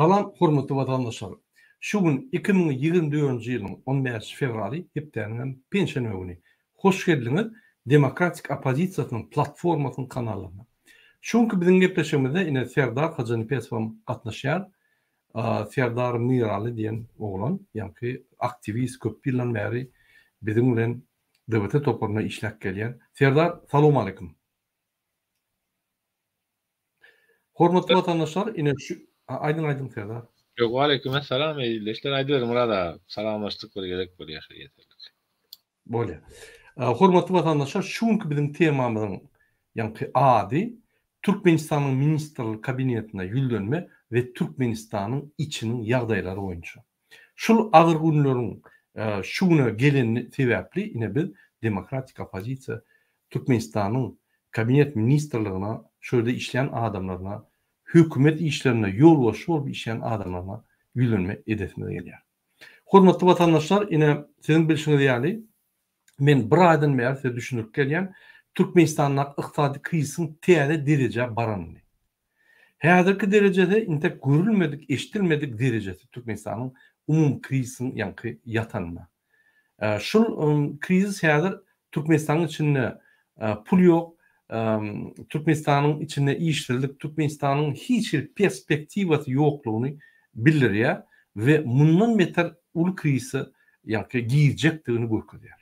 Salam hormatly watandaşlar! Şu gün 2024-nji ýylyň 15 fewraly hepdäniň hem penşenbe güni. Hoş geldiňiz Demokratik oppozisiýasynyň platformasynyň kanalyna. Şu günki biziň gepleşigimize ine Serdar Hajanepesow hem gatnaşýar. Serdar Myraly diýen oglan, ýaňky aktiwist köp ýyldan bäri biziň bilen DBT toparynda işläp gelýär. Serdar, salowmaleýkim. Hormatly watandaşlar, ine şu aýdyň aýdyň Serdar. Ýok, waleýkim essalam ildeşler aýdyber Myrat aga. Salamlaşdyk bir gezek bolýar şo ýeterlik. Bolýar. Hormatly watandaşlar, şu günki biziň temamyzyň ýaňky ady Türkmenistanyň Ministrler Kabinetine ýüzlenme we Türkmenistanyň içiniň ýagdaýlary boýunça. Şul agyr günleriň şu güne geleni sebäpli ine biz demokratik oppozisiýa Türkmenistanyň Kabinet ministrligine şu ýerde işleýän adamlaryna, hökümet işlerinde ýolbaşçy bolup işleýän adamlaryna ýüzlenme edesimiz gelýär. Hormatly watandaşlar, ine, siziň bilşiňiz ýaly, men bir aýdan bäri size düşündirip gelýän, Türkmenistandaky ykdysady krizisiň täze derejä baranyny. Häzirki derejesi intek görülmedik, eşidilmedik derejesi Türkmenistanyň umumy krizisiň ýaňky ýatanyna. Şul krizis häzir Türkmenistanyň içinde pul ýok, Türkmenistanyň içinde işsizlik, Türkmenistanyň hiç hili perspektiwasy ýoklugyny bildirýär we mundan beter uly krizise ýaňky girjekdigini görkezýär.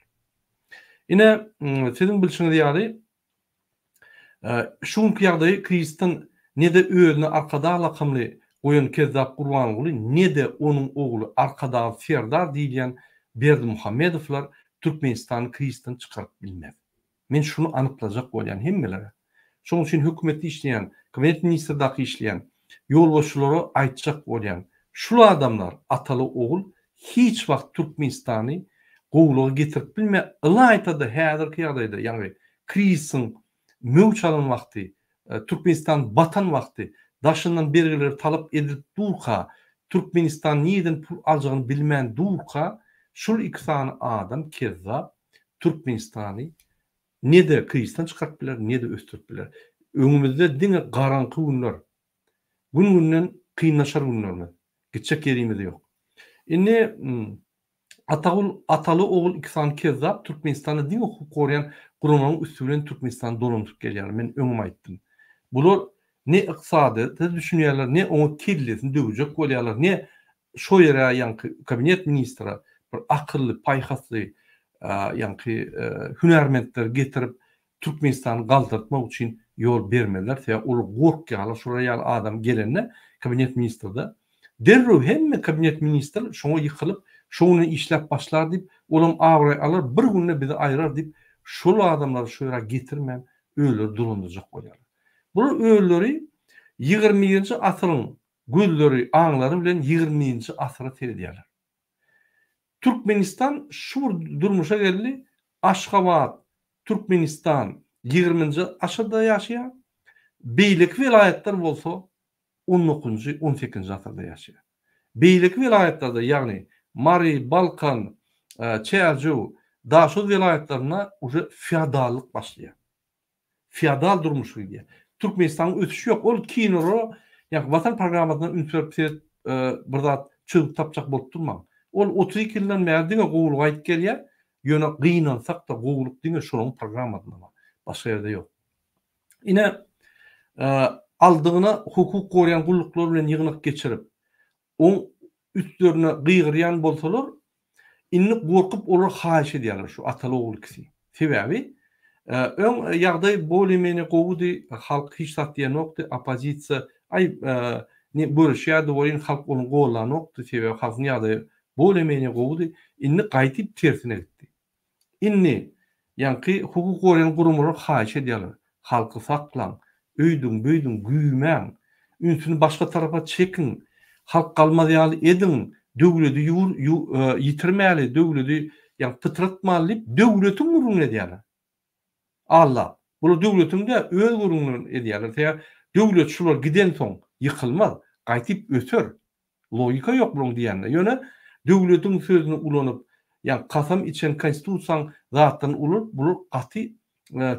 Ine, siziň bilşiňiz ýaly, Şu günki ýagdaýy krizisden ne-de özüne Arkadag lakamly goýan kezzap Gurbanguly, ne-de onuň ogly Arkadag Serdar diýilýän Berdimuhamedowlar Türkmenistany krizisden çykaryp bilmez. Men şuny anyklajak bolýan hemmelere. Şonuň üçin hökümetde işleýän, kabinet ministrdaky işleýän ýolbaşçylara aýtjak bolýan, şul adamlar ataly-ogul hiç wagt Türkmenistany gowulyga getirip bilme, ylaýta-da häzirki ýagdaýda, ýagny krizisiň möwç alan wagty, Türkmenistan batan wagty, daşyndan bergiler talap edilip durka, Türkmenistan nireden pul aljagyny bilmän durka, şul iki sany adam kezzap Türkmenistany ne-de krizisden çykaryp biler, ne-de ösdürip biler. Öňümizde diňe garaňky günler. Gün-günden kynlaşar günlerimiz. Gitjek ýerimiz ýok. Indi Atagul ataly ogul iki sany kezzap Türkmenistanda diňe hukuk goraýan guramalaryň üsti bilen Türkmenistany dolandyryp gelýärler. Men öňem aýtdym. Bular ne ykdysadyýete düşünýärler, ne oňa kellesini döwjek bolýarlar, ne şo ýere ýaňky kabinet ministre bir akylly, paýhasly ýaňky hünärmentleri getirip Türkmenistany galdyrtmak üçin ýol bermezler sebäbi olar gorkýarlar şolar ýaly adam gelende kabinet ministrde derrew hemme kabinet ministr şoňa ýykylyp şo günden işläp başlar diýip olam abraý alar bir günde bizi aýyrar diýip şol adamlary şo ýere getirmän özleri dolandyrjak bolýarlar. Bular özleri ýigrimi birinji asyryň gözleri aňlary bilen ýigrimi birinji asyra seredýärler. Türkmenistan şu bir durmuşa geldi, Aşgabat, Türkmenistan ýigriminji asyrda ýaşaýar, beýleki welaýatlar bolsa on dokuzynjy, on sekizinji asyrda ýaşaýar. Beýleki welaýatlarda, ýagny Mary, Balkan, Çärjew, Daşoguz welaýatlarynda uje feodallyk başlaýar. Feodal durmuşy gidýär. Türkmenistanyň ösüşi ýok. Ol kinolara, ýa Watan programmasyna üns berip seret bir zat çözgüt tapjak bolup durmaň. Ol 32 ýyldan bäri diňe gowulyk aýdyp gelýär. Ýöne gynansak-da gowulyk diňe şolaryň programmasynda bar. Başga ýerde ýok. Ine, aldygyna hukuk goraýan gulluklar bilen ýygnak geçirip, oň üstlerine gygyrýan bolsalar, indi gorkup olar haýyş edýärler şu ataly-ogul ikisi. Sebäbi, öň ýagdaý bolýa-menýe gowudy, halk hiç zat diýenokdy, oppozisiýa aý ne göreşýärdi welin halk ony gollanokdy, sebäbi halkyň ýagdaýy bolýa-menýe gowudy, indi gaýdyp tersine gitdi. Indi, ýaňky hukuk goraýan guramalar haýyş edýärler, halky saklaň, öýdüň, büýdüň, güýmäň, ünsüni başga tarapa çekiň, halk galmaz ýaly ediň, döwledi ýur, ýu, ýitirmäli, döwledi, ýaňky pytratmaly diýip, döwletiň gürrüňini edýärler. Allap. Bular döwletiň däl, öz gürrüňlerini edýärler. Sebäbi döwlet şular gidensoň ýykylmaz, gaýtyp öser. Logika ýok bulaň diýýäninde. Ýöne döwletiň sözüni ulanyp, ýa kasam içen konstitusiýaň zatlaryny ulanyp bular gaty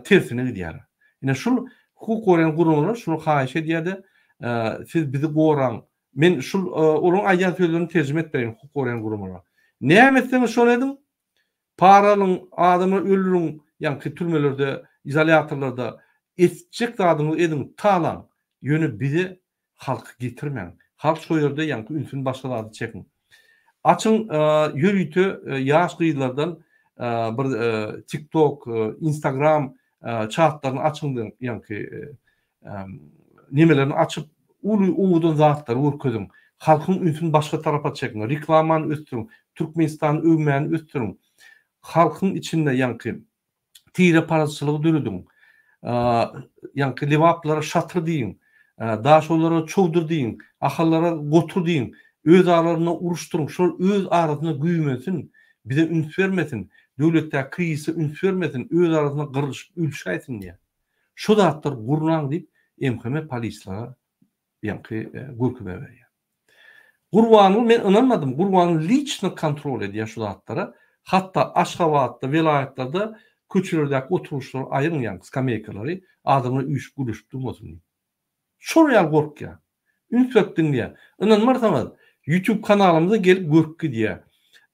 tersine gidýärler. Ine şul hukuk goraýan guramalar şuny haýyş edýärde siz bizi goraň. Men şul olaryň aýdýan sözlerini terjime edip bereýin hukuk goraýan guramalara. Näme etseňiz şony ediň. Para alyň, adamlary öldüriň, ýaňky türmelerde, izolýatorlarda etjek zadyňyzy ediň, talaň. Ýöne bize halky getirmäň. Halk şo ýerde ýaňky ünsüni başga zada çekiň. Açyň ýörite ýaş gyzlardan bir TikTok, Instagram çatlaryny açyň ýaňky nemelerini açyp uly owadan zatlary görkeziň. Halkyň ünsüni başga tarapa çekiň. Reklamany ösdüriň. Türkmenistany öwmäni ösdüriň. Halkyň içinde ýaňky tireparazçylygy dörediň. Ýaňky lebaplylara şatyr diýiň. Daşoguzlara çowdur diýiň. Ahallara gotur diýiň. Öz aralarynda uruşdyryň. Şolar öz arasynda güýmensin. Bize üns bermesin. Döwletdäki krizise üns bermesin. Öz arasynda gyrlyşyp ölüşäýsin diýýär. Şu zatlary gurnaň diýip MHM polislara ýaňky görkezme berýär. Gurbanguly men ynanmadym. Gurbanguly liçno kontrol edýär şu zatlara. Hatda Aşgabatda, welaýatlarda köçelerdäki oturgyçlary aýyryň ýaňky skameýkalary, adamlar üýşüp gürleşip durmasyn diýip. Şol ýaly gorkýar. Üns berip diňleýär. Ynanmarsaňyz, YouTube kanalymyza gelip görüp gidýär.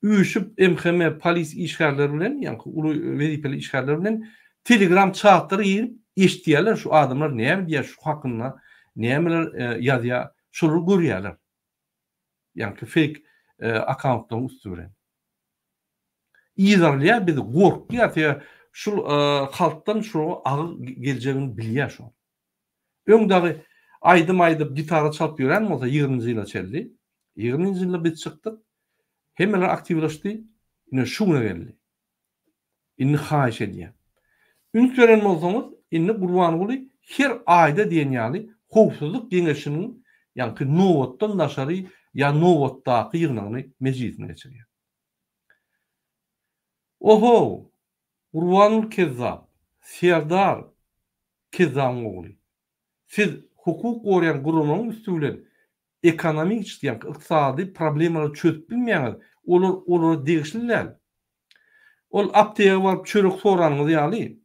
Üýşüp MHM polis işgärleri bilen, ýaňky uly wezipeli işgärler bilen Telegram çatlara girip eşidýärler şu adamlar näme diýýär şu hakynda nämeler ýazýar şolary görýärler. Ýaňky fake akkauntlaryň üsti bilen. Yzarlaýar bizi, gorkýar sebäbi şul halkdan şoňa agyr geljegini bilýär şo. Öň dagy aýdym aýdyp, gitara çalyp ýören bolsa ýigriminji ýyla çenli, ýigriminji ýylda biz çykdyk, hemmeler aktiwleşdi, ine şu güne geldi. Indi haýyş edýän. Üns beren bolsaňyz, indi Gurbanguly her aýda diýen ýaly Howpsuzlyk geňeşiniň ýaňky nobatdan daşary ýa nobatdaky ýygnagyny, mejlisini geçirýär. Ohow! Gurbanguly kezzap, Serdar kezzabyň ogly. Siz hukuk goraýan guramanyň üsti bilen ekonomiçeskiý ýagny ykdysady problemalary çözüp bilmeýäňiz. Olar olara degişli däl. Ol aptega baryp çörek soranyňyz ýaly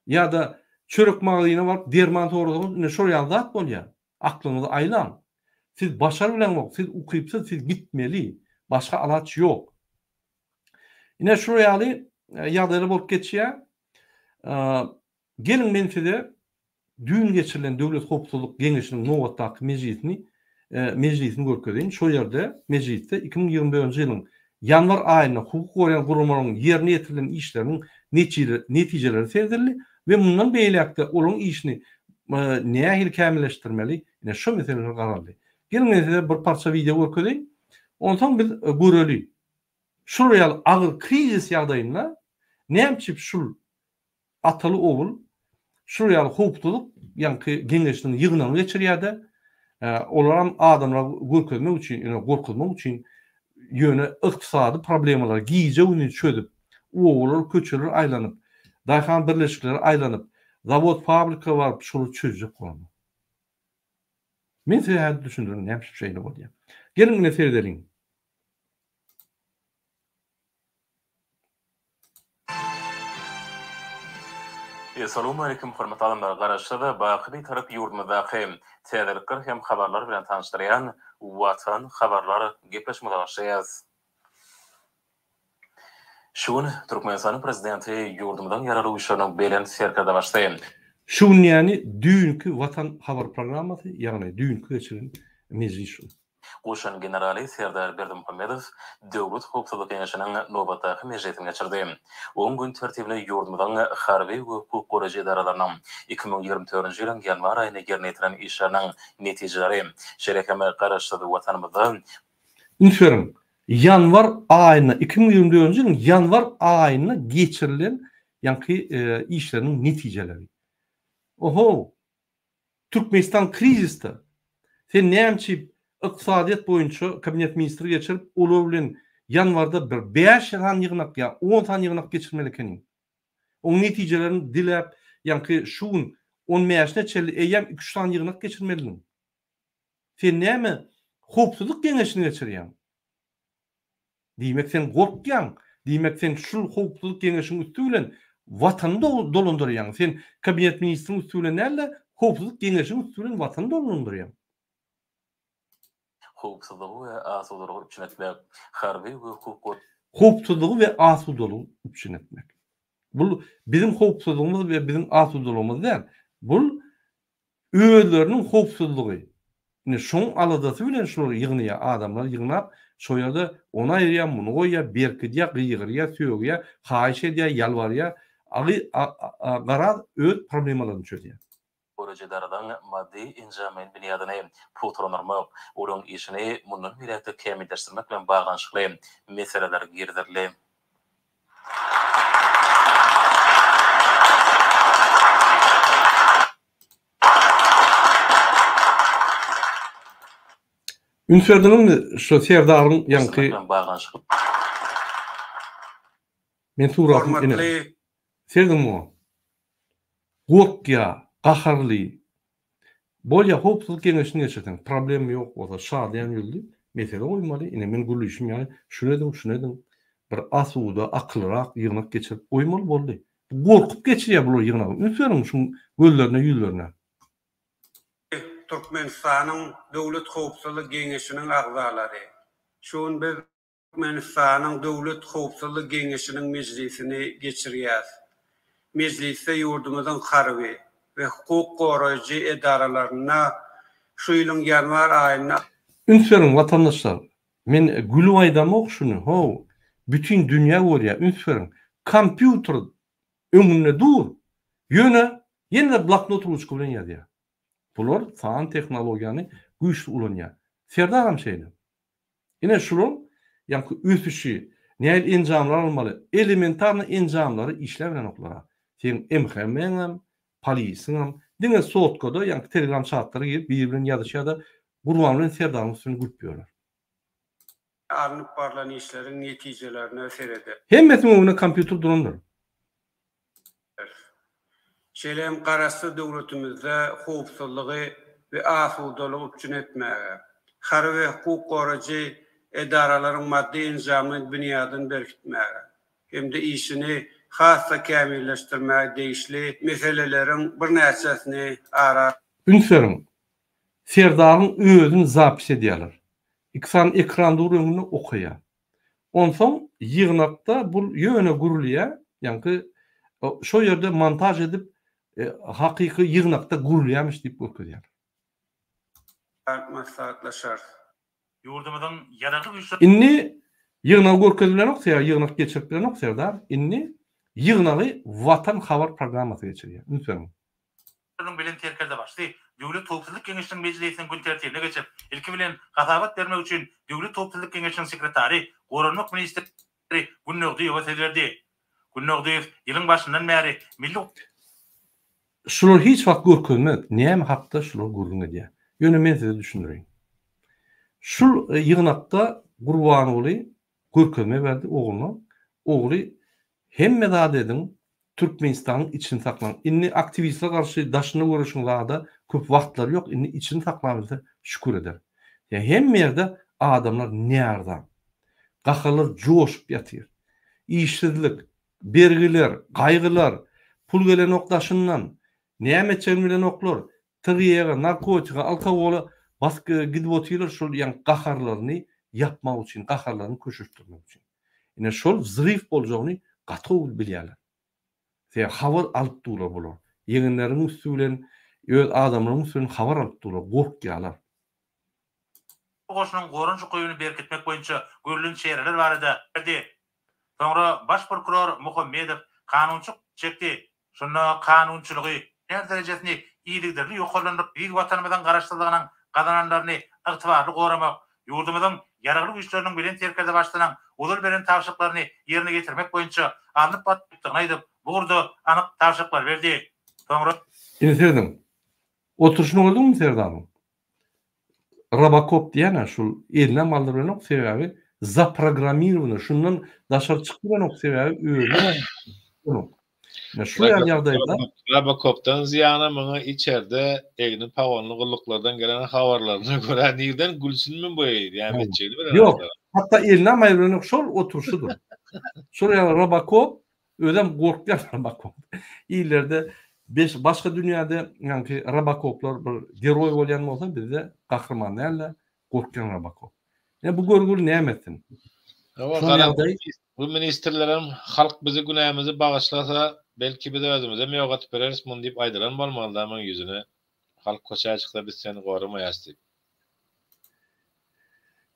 ýa-da çörek magazyna baryp derman sorasaňyz ine şol ýaly zat bolýar. Aklyňyzy aýlaň. Siz başarybileňok, siz ukypsyz, siz gitmeli. Başga alaç ýok. Ine şular ýaly ýagdaýlar bolup geçýär. Geliň men size düýn geçirilen Döwlet howpsuzlyk geňeşiniň nobatdaky mejlisini mejlisini görkezeýin. Şol ýerde mejlisde 2024-nji ýylyň ýanwar aýynda hukuk goraýan guramalaryň ýerine ýetirilen işleriniň netijeleri seredildi we mundan beýläk-de olaryň işini nähili kämilleşdirmeli, ine şo meseleler garaldy. Geliň men size bir parça wideo görkezeýin. Onsoň biz göreli. Şular ýaly agyr krizis ýagdaýynda näme üçin şul ataly ogul şular ýaly howpsuzlyk ýaňky geňeşiniň ýygnagyny geçirýärde, olaram adamlara görkezmek üçin, ýöne gorkuzmak üçin ýöne ykdysady problemalary gije-gündiz çözüp, obalar, köçeler aýlanyp, daýhan birleşikleri aýlanyp, zawod-fabrika baryp şolary çözjek bolanok. Men size häzir düşündirin näme üçin şeýle bolýar. Geliň ine seredeliň. Essalawmaleýkim hormatly adamlar Garaşsyz baky Bitarap ýurdumyzdaky täzelikler hem habarlar bilen tanyşdyrýan Watan habarlar gepleşigimize başlaýas. Şu gün Türkmenistanyň Prezidenti ýurdumyzyň Ýaragly Güýçleriniň Belent Serkerdebaşysy. Şu gün ýany düýnki Watan habar programmasy ýagny düýnki geçiren mejlis şu. Goşun generaly Serdar Berdimuhamedow Döwlet howpsuzlyk geňeşiniň nobatdaky mejlisini geçirdi. Oň gün tertibine ýurdumyzyň harby we hukuk goraýjy edaralarynyň 2024-nji ýylyň ýanwar aýynda ýerine ýetiren işleriniň netijeleri, şeýle hem Garaşsyz Watanymyzda Üns beriň, ýanwar aýynda, 2024-nji ýylyň ýanwar aýynda geçirilen ýaňky işleriniň netijeleri. Oho! Türkmenistan krizisde. Sen näme üçin ykdysadyýet boýunça kabinet ministri geçirip, olar bilen ýanwarda bir bäş sany ýygnak ýa on sany ýygnak geçirmeli ekeniň. Oň netijelerini diläp, ýaňky şu gün on bäşine çenli eýýäm iki-üç sany ýygnak geçirmelidiň. Sen näme howpsuzlyk geňeşini geçirýäň? Diýmek sen gorkýaň. Diýmek sen şul howpsuzlyk geňeşiň üsti bilen watany dolandyrýaň. Sen kabinet ministriň üsti bilen däl-de, howpsuzlyk geňeşiň üsti bilen watany dolandyrýaň. Howpsuzlygy we asudalygy üpjün etmek, harby we hukuk Howpsuzlygy we asudalygy üpjün etmek. Bul biziň howpsuzlygymyz we biziň asudalygymyz däl. Bul özleriniň howpsuzlygy. Ine şoň aladasy bilen şular ýygnaýar, adamlary ýygnap, şo ýerde ony aýyrýar, muny goýýar, berkidýär, gygyrýar, sögýär, haýyş edýär, ýalbarýar. Agy garaz öz problemalaryny çözýär. Goraýjy edaralaryň maddy-enjamlaýyn binýadyny pugtalandyrmak, olaryň işini mundan beýläk-de kämilleşdirmek bilen baglanyşykly meseleler girizildi. Üns berdiňizmi şu Serdaryň ýaňky Men suratyny ine. Serediň muňa. Gorkýa, gaharly. Bolýa howpsuzlyk geňeşini geçirseň, problema ýok bolsa şadyýan ýüzli mesele goýmaly. Ine men gürleýşim ýaly şuny ediň, şuny ediň. Bir asuda, akyllyrak ýygnak geçirip goýmaly boldy. Gorkup geçirýär bular ýygnagy. Üns beriň şuň gözlerine, ýüzlerine. Türkmenistanyň Döwlet howpsuzlyk geňeşiniň agzalary, şu gün biz Türkmenistanyň Döwlet howpsuzlyk geňeşiniň mejlisini geçirýäris. Mejlisde ýurdumyzyň harby we hukuk goraýjy edaralarynda şu ýylyň ýanwar aýynda Üns beriň watandaşlar, men gülüp aýdamok şuny how, bütin dünýä görýär, üns beriň, kompýuter öňünde dur, ýöne ýene-de bloknot ruçka bilen ýazýar. Bular san tehnologiýany güýçli ulanýar. Serdaram şeýle. Ine şulaň ýaňky ösüşi, nähili enjamlar almaly, elementarny enjamlary işläbilenoklara. Seň MHM-ňem, polisiňem, diňe sotkada ýaňky telegram çatlara girip biri bilen ýazyşýada Gurban bilen Serdaryň üstüne gülüp ýörler. Alnyp barlan işleriň netijelerine sereder. Hemmesiniň öňünde kompýuter durandyr. Şeýle hem Garaşsyz döwletimizde howpsuzlygy we asudalygy üpjün etmäge, harby we hukuk goraýjy edaralaryň maddy-enjamlaýyn binýadyny berkitmäge hem-de işini has-da kämilleşdirmäge degişli meseleleriň birnäçesini ara Üns beriň, Serdaryň özüni zapis edýärler. Iki sany ekran dur öňünde okaýar. Onsoň ýygnakda bul ýöne gürlýär, ýaňky şo ýerde montaž edip hakyky ýygnakda gürlýärmiş diýip görkezýärler. Maslahatlaşarys. Ýurdumyzyň Ýaragly Güýçleri. Indi ýygnagy görkezip bilenok, sebäbi ýygnak geçirip bilenok Serdar. Indi ýygnagy Watan habar programmasy geçirýär. Üns beriň. Türkmenistanyň Belent Serkerdebaşysy Döwlet howpsuzlyk geňeşiniň mejlisiniň gün tertibine geçip, ilki bilen hasabat bermek üçin Döwlet howpsuzlyk geňeşiniň sekretary, goranmak ministri Gündogdyýewe söz berdi. Gündogdyýew ýylyň başyndan bäri milli. Şular hiç wagt görkezmez, näme hakda şular gürrüň edýär. Ýöne men size düşündireýin. Şul ýygnakda Gurbanguly görkezme berdi ogluna. Ogly hemme zat ediň, Türkmenistanyň içini saklaň. Indi aktiwistler garşy daşynda göreşiň zada köp wagtlary ýok, indi içini saklabilse şükür eder. Ýa hemme ýerde adamlar närza. Gaharlar joşup ýatyr. Işsizlik, bergiler, gaýgylar, pul gelenok daşyndan, näme etjegini bilenoklar, TGE-ge, narkotika, alkogola basyp gidip otyrlar şol ýaňky gaharlaryny ýapmak üçin, gaharlaryny köşeşdirmek üçin. Ine şol wzryw boljagyny gaty gowy bilýärler. Sebäbi habar alyp durlar bular. Ýegenleriň üsti bilen, öz adamlaryň üsti bilen habar alyp durlar, gorkýarlar. Goşunyň goranyş ukybyny berkitmek boýunça görlen çäreler barada berdi. Soňra baş prokuror Muhammedow kanunçy çekdi. Şunda kanunçylygy, hünär derejesini yzygiderli ýokarlandyryp, eziz Watanymyzyň Garaşsyzlygynyň gazananlaryny ygtybarly goramak, ýurdumyzyň Ýaragly Güýçleriniň Belent Serkerdebaşysynyň ozal beren tabşyryklaryny ýerine ýetirmek boýunça alnyp barylýandygyny aýdyp, bu ugurda anyk tabşyryklary berdi. Soňra. Indi serediň. Oturyşyny gördüňmi Serdaryň? Robokop diýýän-ä şul elinem galdyrybilenok sebäbi zaprogramirowany şundan daşary çykyp bilenok sebäbi özüne Ine şu ýaly ýagdaýda Robokopdan zyýana muňa içerde egni pagonly gulluklardan gelen habarlaryna görä nirden gülsünmi bu näme etjegini bilenok. Ýok, hatda elinem aýrybilenok şol oturyşydyr. Şol ýaly Robokop Özem gorkýan Robokop. Illerde beş başga dünýäde ýaňky Robokoplar bir geroý bolýan bolsa bizde gahryman dälde. Gorkýan Rabakow. Ine bu görgüli näme etsin? Hawa, garaz, bu ministrlerem halk bizi günämizi bagyşlasa, belki biz özümizem ýok edip bereris muny diýip aýdylan bolmalyda muň ýüzüne. Halk köçä çyksa biz seni goramaýas diýip.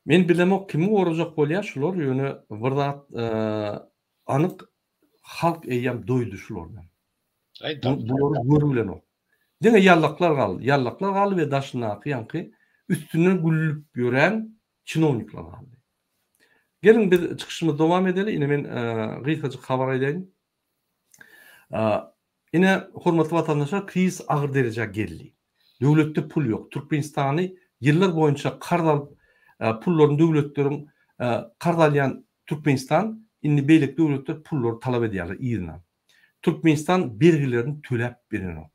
Men bilemok kimi gorajak bolýar şular ýöne bir zat anyk halk eýýäm doýdy şulardan. Bulary görübilenok. Diňe ýallaklar galdy. Ýallaklar galdy we daşyndaky ýaňky üstünden gülüp ýören çinownikler galdy. Geliň biz çykyşymyzy dowam edeli. Ine men gysgajyk habar aýdaýyn. Ine hormatly watandaşlar krizis agyr derejä geldi. Döwletde pul ýok. Türkmenistany ýyllar boýunça karz alyp pullaryny döwletleriň karz alýan Türkmenistan indi beýleki döwletler pullary talap edýärler yzyna. Türkmenistan bergilerini töläp bilenok.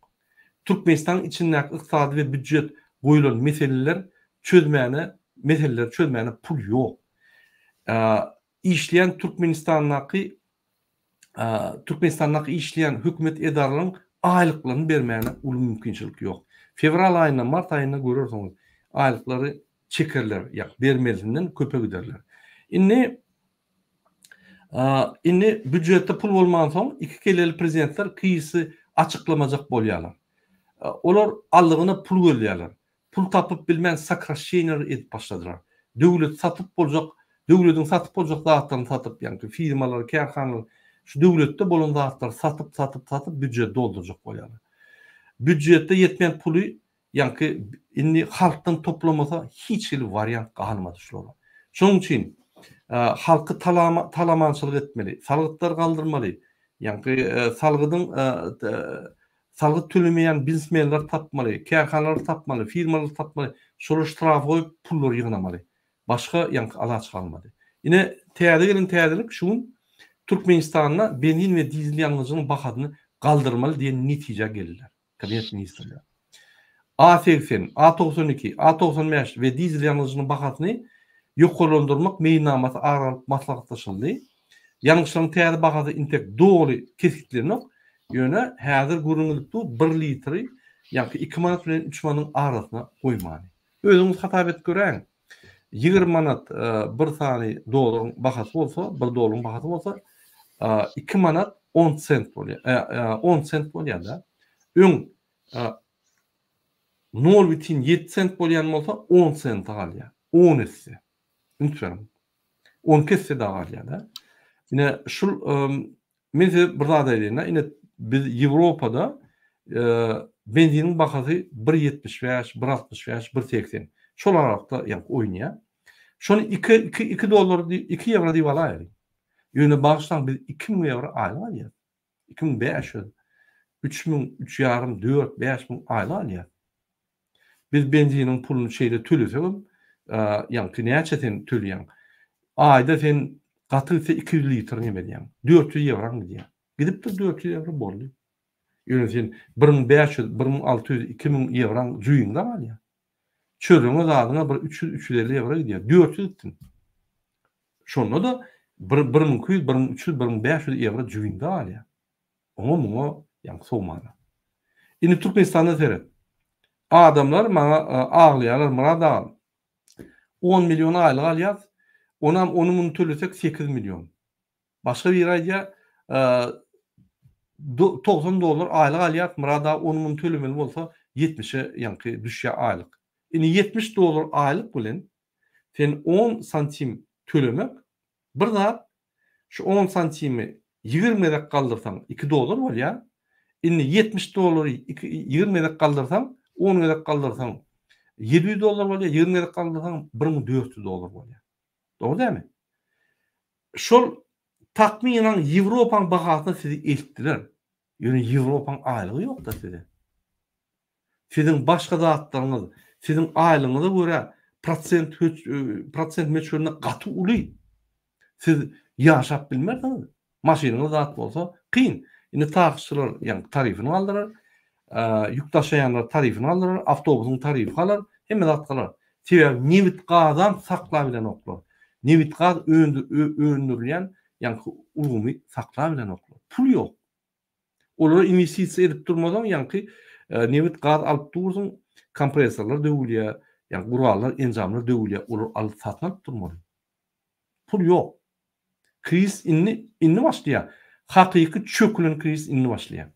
Türkmenistanyň içindäki ykdysady we býujet goýulan meseleler çözmäne meseleleri çözmäne pul ýok. Işleýän Türkmenistandaky Türkmenistandaky işleýän hökümet edaralaryň aýlyklaryny bermäne uly mümkinçilik ýok. Fewral aýynda, mart aýynda görersiňiz, aýlyklary çekerler, ýa bermelisinden köpe giderler. Indi indi býujetde pul bolmansoň iki kelleli prezidentler krizisi açyklamajak bolýarlar. Olar aldygyna pul gözleýärler. Pul tapyp bilmän sokraşşeniýalar edip başladylar. Döwlet satyp boljak, döwlediň satyp boljak zatlaryny satyp, ýagny firmalary, kärhanalary, şu döwletde bolan zatlary satyp, satyp, satyp býujeti doldurjak bolýarlar. Býujetde ýetmeýän puly ýaňky indi halkdan toplamasa hiç hili wariant galmady şulara. Şonuň üçin halky talama talamançylyk etmeli, salgytlary galdyrmaly, ýaňky salgydyň salgyt tölemeýän biznesmenleri tapmaly, kärhanalary tapmaly, firmalary tapmaly, şolara ştraf goýup pullary ýygnamaly. Başga ýaňky alaç galmady. Ine täze gelen täzelik şu gün Türkmenistanda benzin we dizel ýangyjynyň bahasyny galdyrmaly diýen netijä geldiler. Kabinet ministrleri. A 80, A 92, A 95 we dizel ýangyjynyň bahasyny ýokarlandyrmak meýilnamasy ara alyp maslahatlaşyldy. Ýangyçlaryň täze bahasy intek doly kesgitlenok, ýöne häzir gürrüň edilip dur, bir litri ýaňky 2 manat bilen 3 manadyň arasyna goýmany. Özüňiz hasap edip göräýiň. 20 manat bir sany dollaryň bahasy bolsa, bir dollaryň bahasy bolsa, 2 manat 10 sent bolýar. 10 sent bolýar-da. Öň 0,7 sent bolýan bolsa, 10 sente galýar. 10 esse. Üns beriň. 12 esse dagy galýar-da. Ine şul Men size bir zat aýdaýyn-da, ine biz Ýewropada benziniň bahasy bir 75, bir 65, bir 80. Şol aralykda ýa oýnaýar. Şony 2 2 2 dollar 2 ýewro diýip alaýaly. Ýöne bagyşlaň biz 2000 ýewro aýlyk alýarys. 2500, 3000, 3,5, 4, 5000 aýlyk alýarys. Biz benziniň puluny şeýle tölesegem, ýaňky näçe sen töleýäň? Aýda sen gaty gitse 200 litr neme edýäň? 400 ýewraň gidýär. Gidipdir 400 ýewro boldy. Ýöne sen 1500, 1600, 2000 ýewraň jübiňde galýar. Çöregiňe zadyňa bir 300, 350 ýewro gidýär. 400 gitsin. Şonda-da bir 1200, 1300, 1500 ýewro jübiňde galýar. Oňa muňa ýaňky sowmana. Indi Türkmenistanda seret. Adamlar maňa aglaýarlar Myrat aga. On million aýlyk alýas. Onam ony muny tölesek 8 million. Başga biri aýdýar, 90 dollar aýlyk alýas Myrat aga ony muny tölemeli bolsa 70-e ýaňky düşýär aýlyk. Indi 70 dollar aýlyk bilen sen 10 santim tölemek Bir zat, şu on santimi 20 gezek galdyrsaň iki dollar bolýar. Indi 70 dollary iki 20 gezek galdyrsaň, on gezek galdyrsaň 700 dollar bolýar, 20 gezek galdyrsaň 1400 dollar bolýar. Dogry dälmi? Şol takmynan Ýewropaň bahasyna sizi eltdiler. Ýöne Ýewropaň aýlygy ýok-da size. Siziň başga zatlaryňyz, siziň aýlygyňyza görä prosent prosent möçberinde gaty uly. Siz ýaşap bilmersiňiz. Maşynyňyz zat bolsa kyn. Indi taksçylar ýagny tarifini galdyrar, ýük daşaýanlar tarifini galdyrar, awtobusyň tarifi galar, hemme zat galar. Sebäbi nebit gazam saklabilenoklar. Nebit gaz öndürilýän ýaňky ulgamy saklabilenoklar. Pul ýok. Olara inwestisiýa edip durmasaň, ýaňky nebit, gaz alyp dursuň, kompressorlar döwülýär. Ýagny gurallar, enjamlar döwülýär, olar alyp satyn alyp durmaly. Pul ýok. Krizis indi indi başlaýar. Hakyky çökülen krizis indi başlaýar.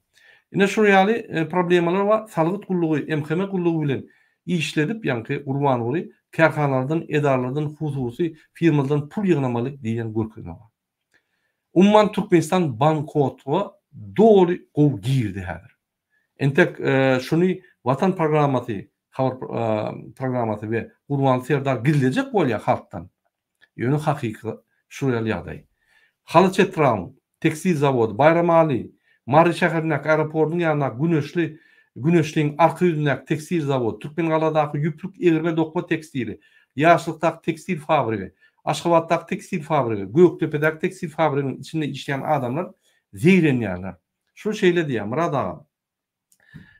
Ine şul ýaly problemalar bar. Salgyt gullugy, MHM gullugy bilen işledip, ýaňky Gurbanguly kärhanalardan, edaralardan, hususy firmalardan pul ýygnamaly diýen görkezme bar. Umuman Türkmenistan bankrotlyga doly gowy girdi häzir. Entek şuny Watan programmasy, habar programmasy we Gurbanguly Serdar gizlejek bolýar halkdan. Ýöne hakyky şul ýaly ýagdaý. Halaç etrabyň tekstil zawody, Baýramaly, Mary şäherindäki aeroportyň ýanyndaky Güneşli, Güneşliň arka ýüzündäki tekstil zawody, Türkmengaladaky ýüplük egirme dokma tekstili, Ýaşlykdaky tekstil fabrigi, Aşgabatdaky tekstil fabrigi, Gökdepedäki tekstil fabriginiň içinde işleýän adamlar zeýrenýärler. Şul şeýle diýýär, Myrat agam,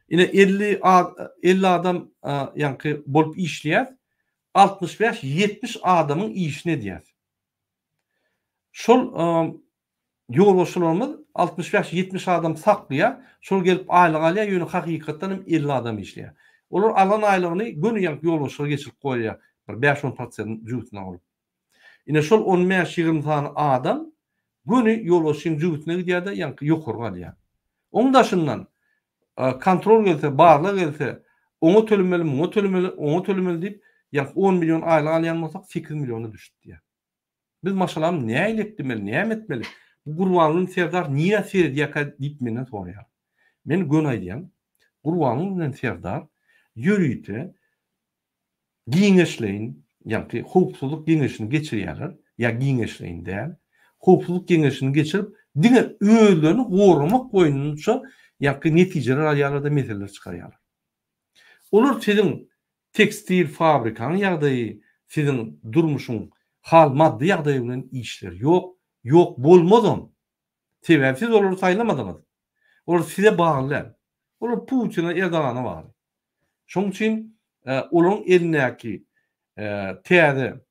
Ine 50 50 adam ýaňky bolup işleýäs. 65 70 adamyň işini edýäs. Şol ýolbaşçylarymyz 65 70 adam saklaýar. Şol gelip aýlyk alýar, ýöne hakykatdan hem 50 adam işleýär. Olar alan aýlygyny göni ýaňky ýolbaşçylara geçirip goýýar. Bir 5-10 prosent jübüsine alyp. Ine şol on bäş-ýigrimi sany adam göni ýolbaşçyň jübüsine gidýär-de, ýaňky ýokary galýar. Oň daşyndan kontrol gelse, barlag gelse, oňa tölemeli, muňa tölemeli, oňa tölemeli diýip, ýaňky on million aýlyk alýan bolsak, sekiz milliona düşdi diýýär. Biz maşgalamy nähili eklemeli, näme etmeli? Bu Gurbanguly Serdar nirä seredýärkä diýip menden soraýar. Men göni aýdýan, Gurbanguly bilen Serdar ýörite Giňişleýin, ýagny howpsuzlyk geňeşini geçirýärler, ýa giňişleýin däl, howpsuzlyk geňeşini geçirip, diňe özlerini goramak boýunça ýagny netijeler alýarlar-da meseleler çykarýarlar. Olar siziň tekstil fabrikaň ýagdaýy, siziň durmuşyň hal maddy ýagdaýy bilen işleri ýok, ýok bolmazam. Sebäbi siz olary saýlamadyňyz. Olar size bagly däl. Olar Putine, Erdogana bagly. Şonuň üçin olaryň elindäki täze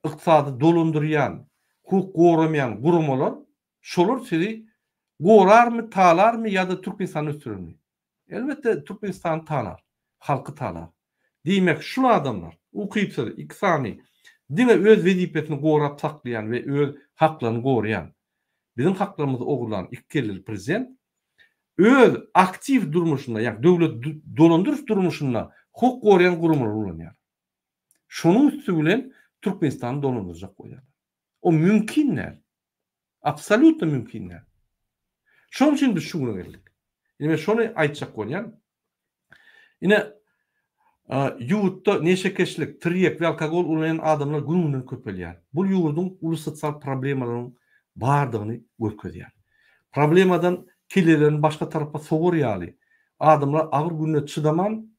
ykdysady dolandyrýan, hukuk goramaýan guramalar şolar sizi gorarmy, talarmy ýa-da Türkmenistany ösdürermi? Elbetde Türkmenistany talar, halky talar. Diýmek şul adamlar ukypsyz iki sany diňe öz wezipesini gorap saklaýan we öz haklaryny goraýan, biziň haklarymyzy ogurlan iki kelleli prezident öz aktiw durmuşynda, ýagny döwlet dolandyryş durmuşynda hukuk goraýan guramalary ulanýar. Şonuň üsti bilen Türkmenistany dolandyrjak bolýarlar. O mümkin däl. Absolýutno mümkin däl. Şonuň üçin biz şu güne geldik. Ine men şony aýtjak bolýan. Ine ýurtda neşekeşlik, tirýek we alkogol ulanýan adamlar gün-günden köpelýär. Bu ýurduň uly sosial problemalaryň bardygyny görkezýär. Problemadan kellelerini başga tarapa sowar ýaly, adamlar agyr gününe çydaman,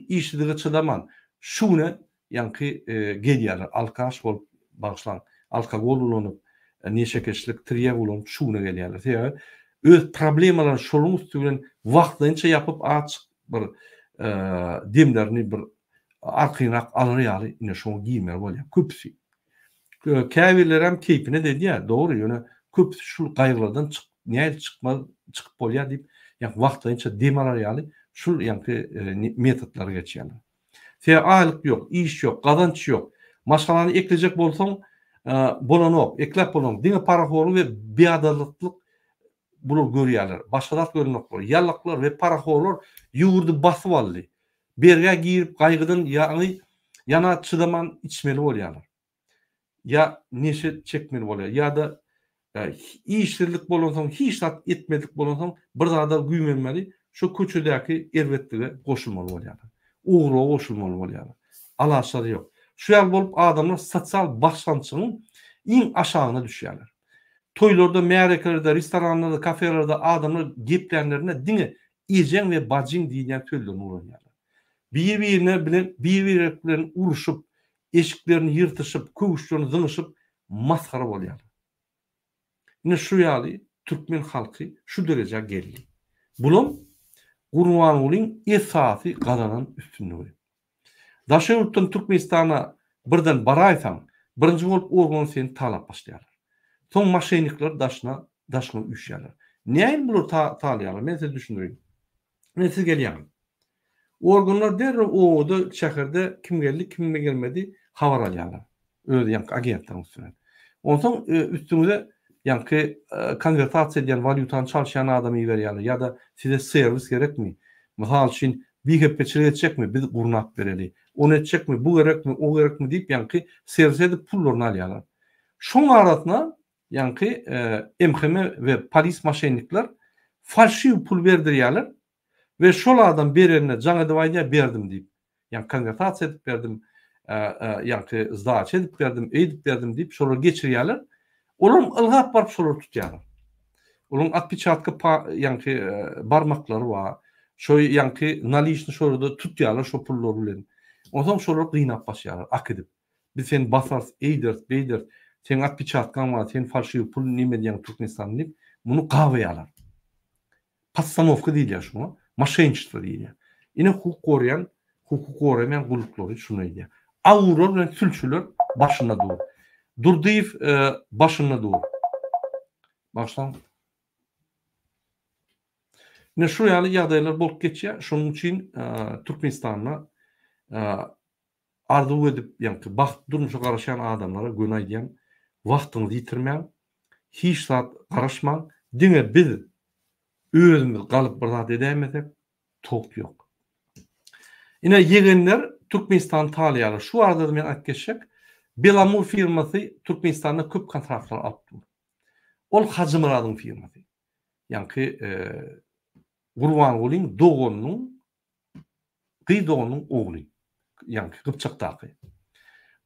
işsizlige çydaman, şu güne ýaňky gelýärler, alkaş bolup, bagyşlaň, alkogol ulanyp, neşekeşlik, tirýek ulanyp şu güne gelýärler. Sebäbi öz problemalaryny şolaryň üsti bilen wagtlaýynça ýapyp, azjyk bir demlerini bir arkaýynrak alar ýaly ine şoňa girmeli bolýar köpüsi. Käbirlerem keýpine-de edýär, dogry, ýöne köpüsi şul gaýgylardan çyk, nädip çykmaz, çykyp bolýar diýip, ýaňky wagtlaýynça dem alar ýaly şul ýaňky metodlara geçýärler. Sebäbi aýlyk ýok, iş ýok, gazanç ýok. Maşgalany eklejek bolsaň, bolanok, ekläp bolanok. Diňe parahorlyk we biadalatlyk bular görýärler. Başga zat görenoklar. Ýallaklar we parahorlar ýurdy basyp aldy. Bergä girip gaýgydan ýaňy ýana çydaman içmeli bolýarlar. Ýa neşe çekmeli bolýar. Ýa-da işsizlik bolansoň hiç zat etmedik bolansoň bir zada güýmenmeli şu köçedäki erbetlige goşulmaly bolýarlar. Ogurlyga goşulmaly bolýarlar. Alaçlary ýok. Şu ýaly bolup adamlar sosial basgançygyň iň aşagyna düşýärler. Toýlarda, märekelerde, restoranlarda, kafelerde adamlar geplänlerinde diňe ejeň we bajyň diýilýän sözlerini ulanýarlar. Bir-birine bilen bir-birek bilen urşup, eşiklerini ýyrtyşyp, köwüşlerini zyňyşyp masgara bolýarlar. Ine şu ýaly türkmen halky şu derejä geldi. Bulam Gurbangulyň esasy gazanan üstünligi. Daşary ýurtdan Türkmenistana birden baraýsaň, birinji bolup organ seni talap başlaýarlar. Soň maşennikler daşyna daşyňa üýşýärler. Nähili bular talaýarlar? Men size düşündireýin. Ine siz gelýäňiz. Organlar derrew obada, şäherde kim geldi, kim gelmedi habar alýarlar. Öz ýaňky agentleriň üstünden. Onsoň üstüňize ýaňky konwertasiýa edýän walýutany çalyşýan adamy iberýärler ýa-da size serwis gerekmi? Mysal üçin, bihepbeçilik etjekmi, biz gurnap bereli. Ony etjekmi, bu gerekmi, o gerekmi diýip ýaňky serwis edip pullaryny alýarlar. Şoň arasyna ýaňky MHM we polis moşennikler falşiw pul berdirýärler we şol adam berende jaň edip aýdýar berdim diýip. Ýaňky konwertasiýa edip berdim, ýaňky sdaça edip berdim, eýdip berdim diýip şolary geçirýärler. Olaram ylgap baryp şolary tutýarlar. Olaryň otpeçatka ýaňky barmaklary bar. Şo ýaňky naliçny şolary tutýarlar şo pullar bilen. Onsoň şolary gynap başlaýarlar akidip. Biz seni basarys, eýderis, beýderis. Seň otpeçatkaň bar, sen falşiwi pul neme edýäň Türkmenistanda diýip, muny gabaýarlar. Podstanowka diýilýär şuňa, moşenniçestvo diýilýär. Ine hukuk goraýan, hukuk goramaýan gulluklary şuny edýär. Awular bilen sülçüler başynda dur. Durdyýew başynda dur. Bagyşlaň. Ine şu ýaly ýagdaýlar bolup geçýär. Şonuň üçin Türkmenistanda arzuw edip, ýaňky bagtly durmuşa garaşýan adamlara göni aýdýan, wagtyňyzy ýitirmäň, hiç zat garaşmaň, diňe biz özümiz galyp bir zat edäýmesek, tok ýok. Ine ýegenler Türkmenistany talaýarlar. Şu barada-da men aýdyp geçjek. Belamur firmasy Türkmenistanda köp kontraktlar alyp dur. Ol Hajymyradyň firmasy. Ýaňky Gurbangulyň doganynyň Gyz doganynyň ogly. Ýaňky Gypjakdaky.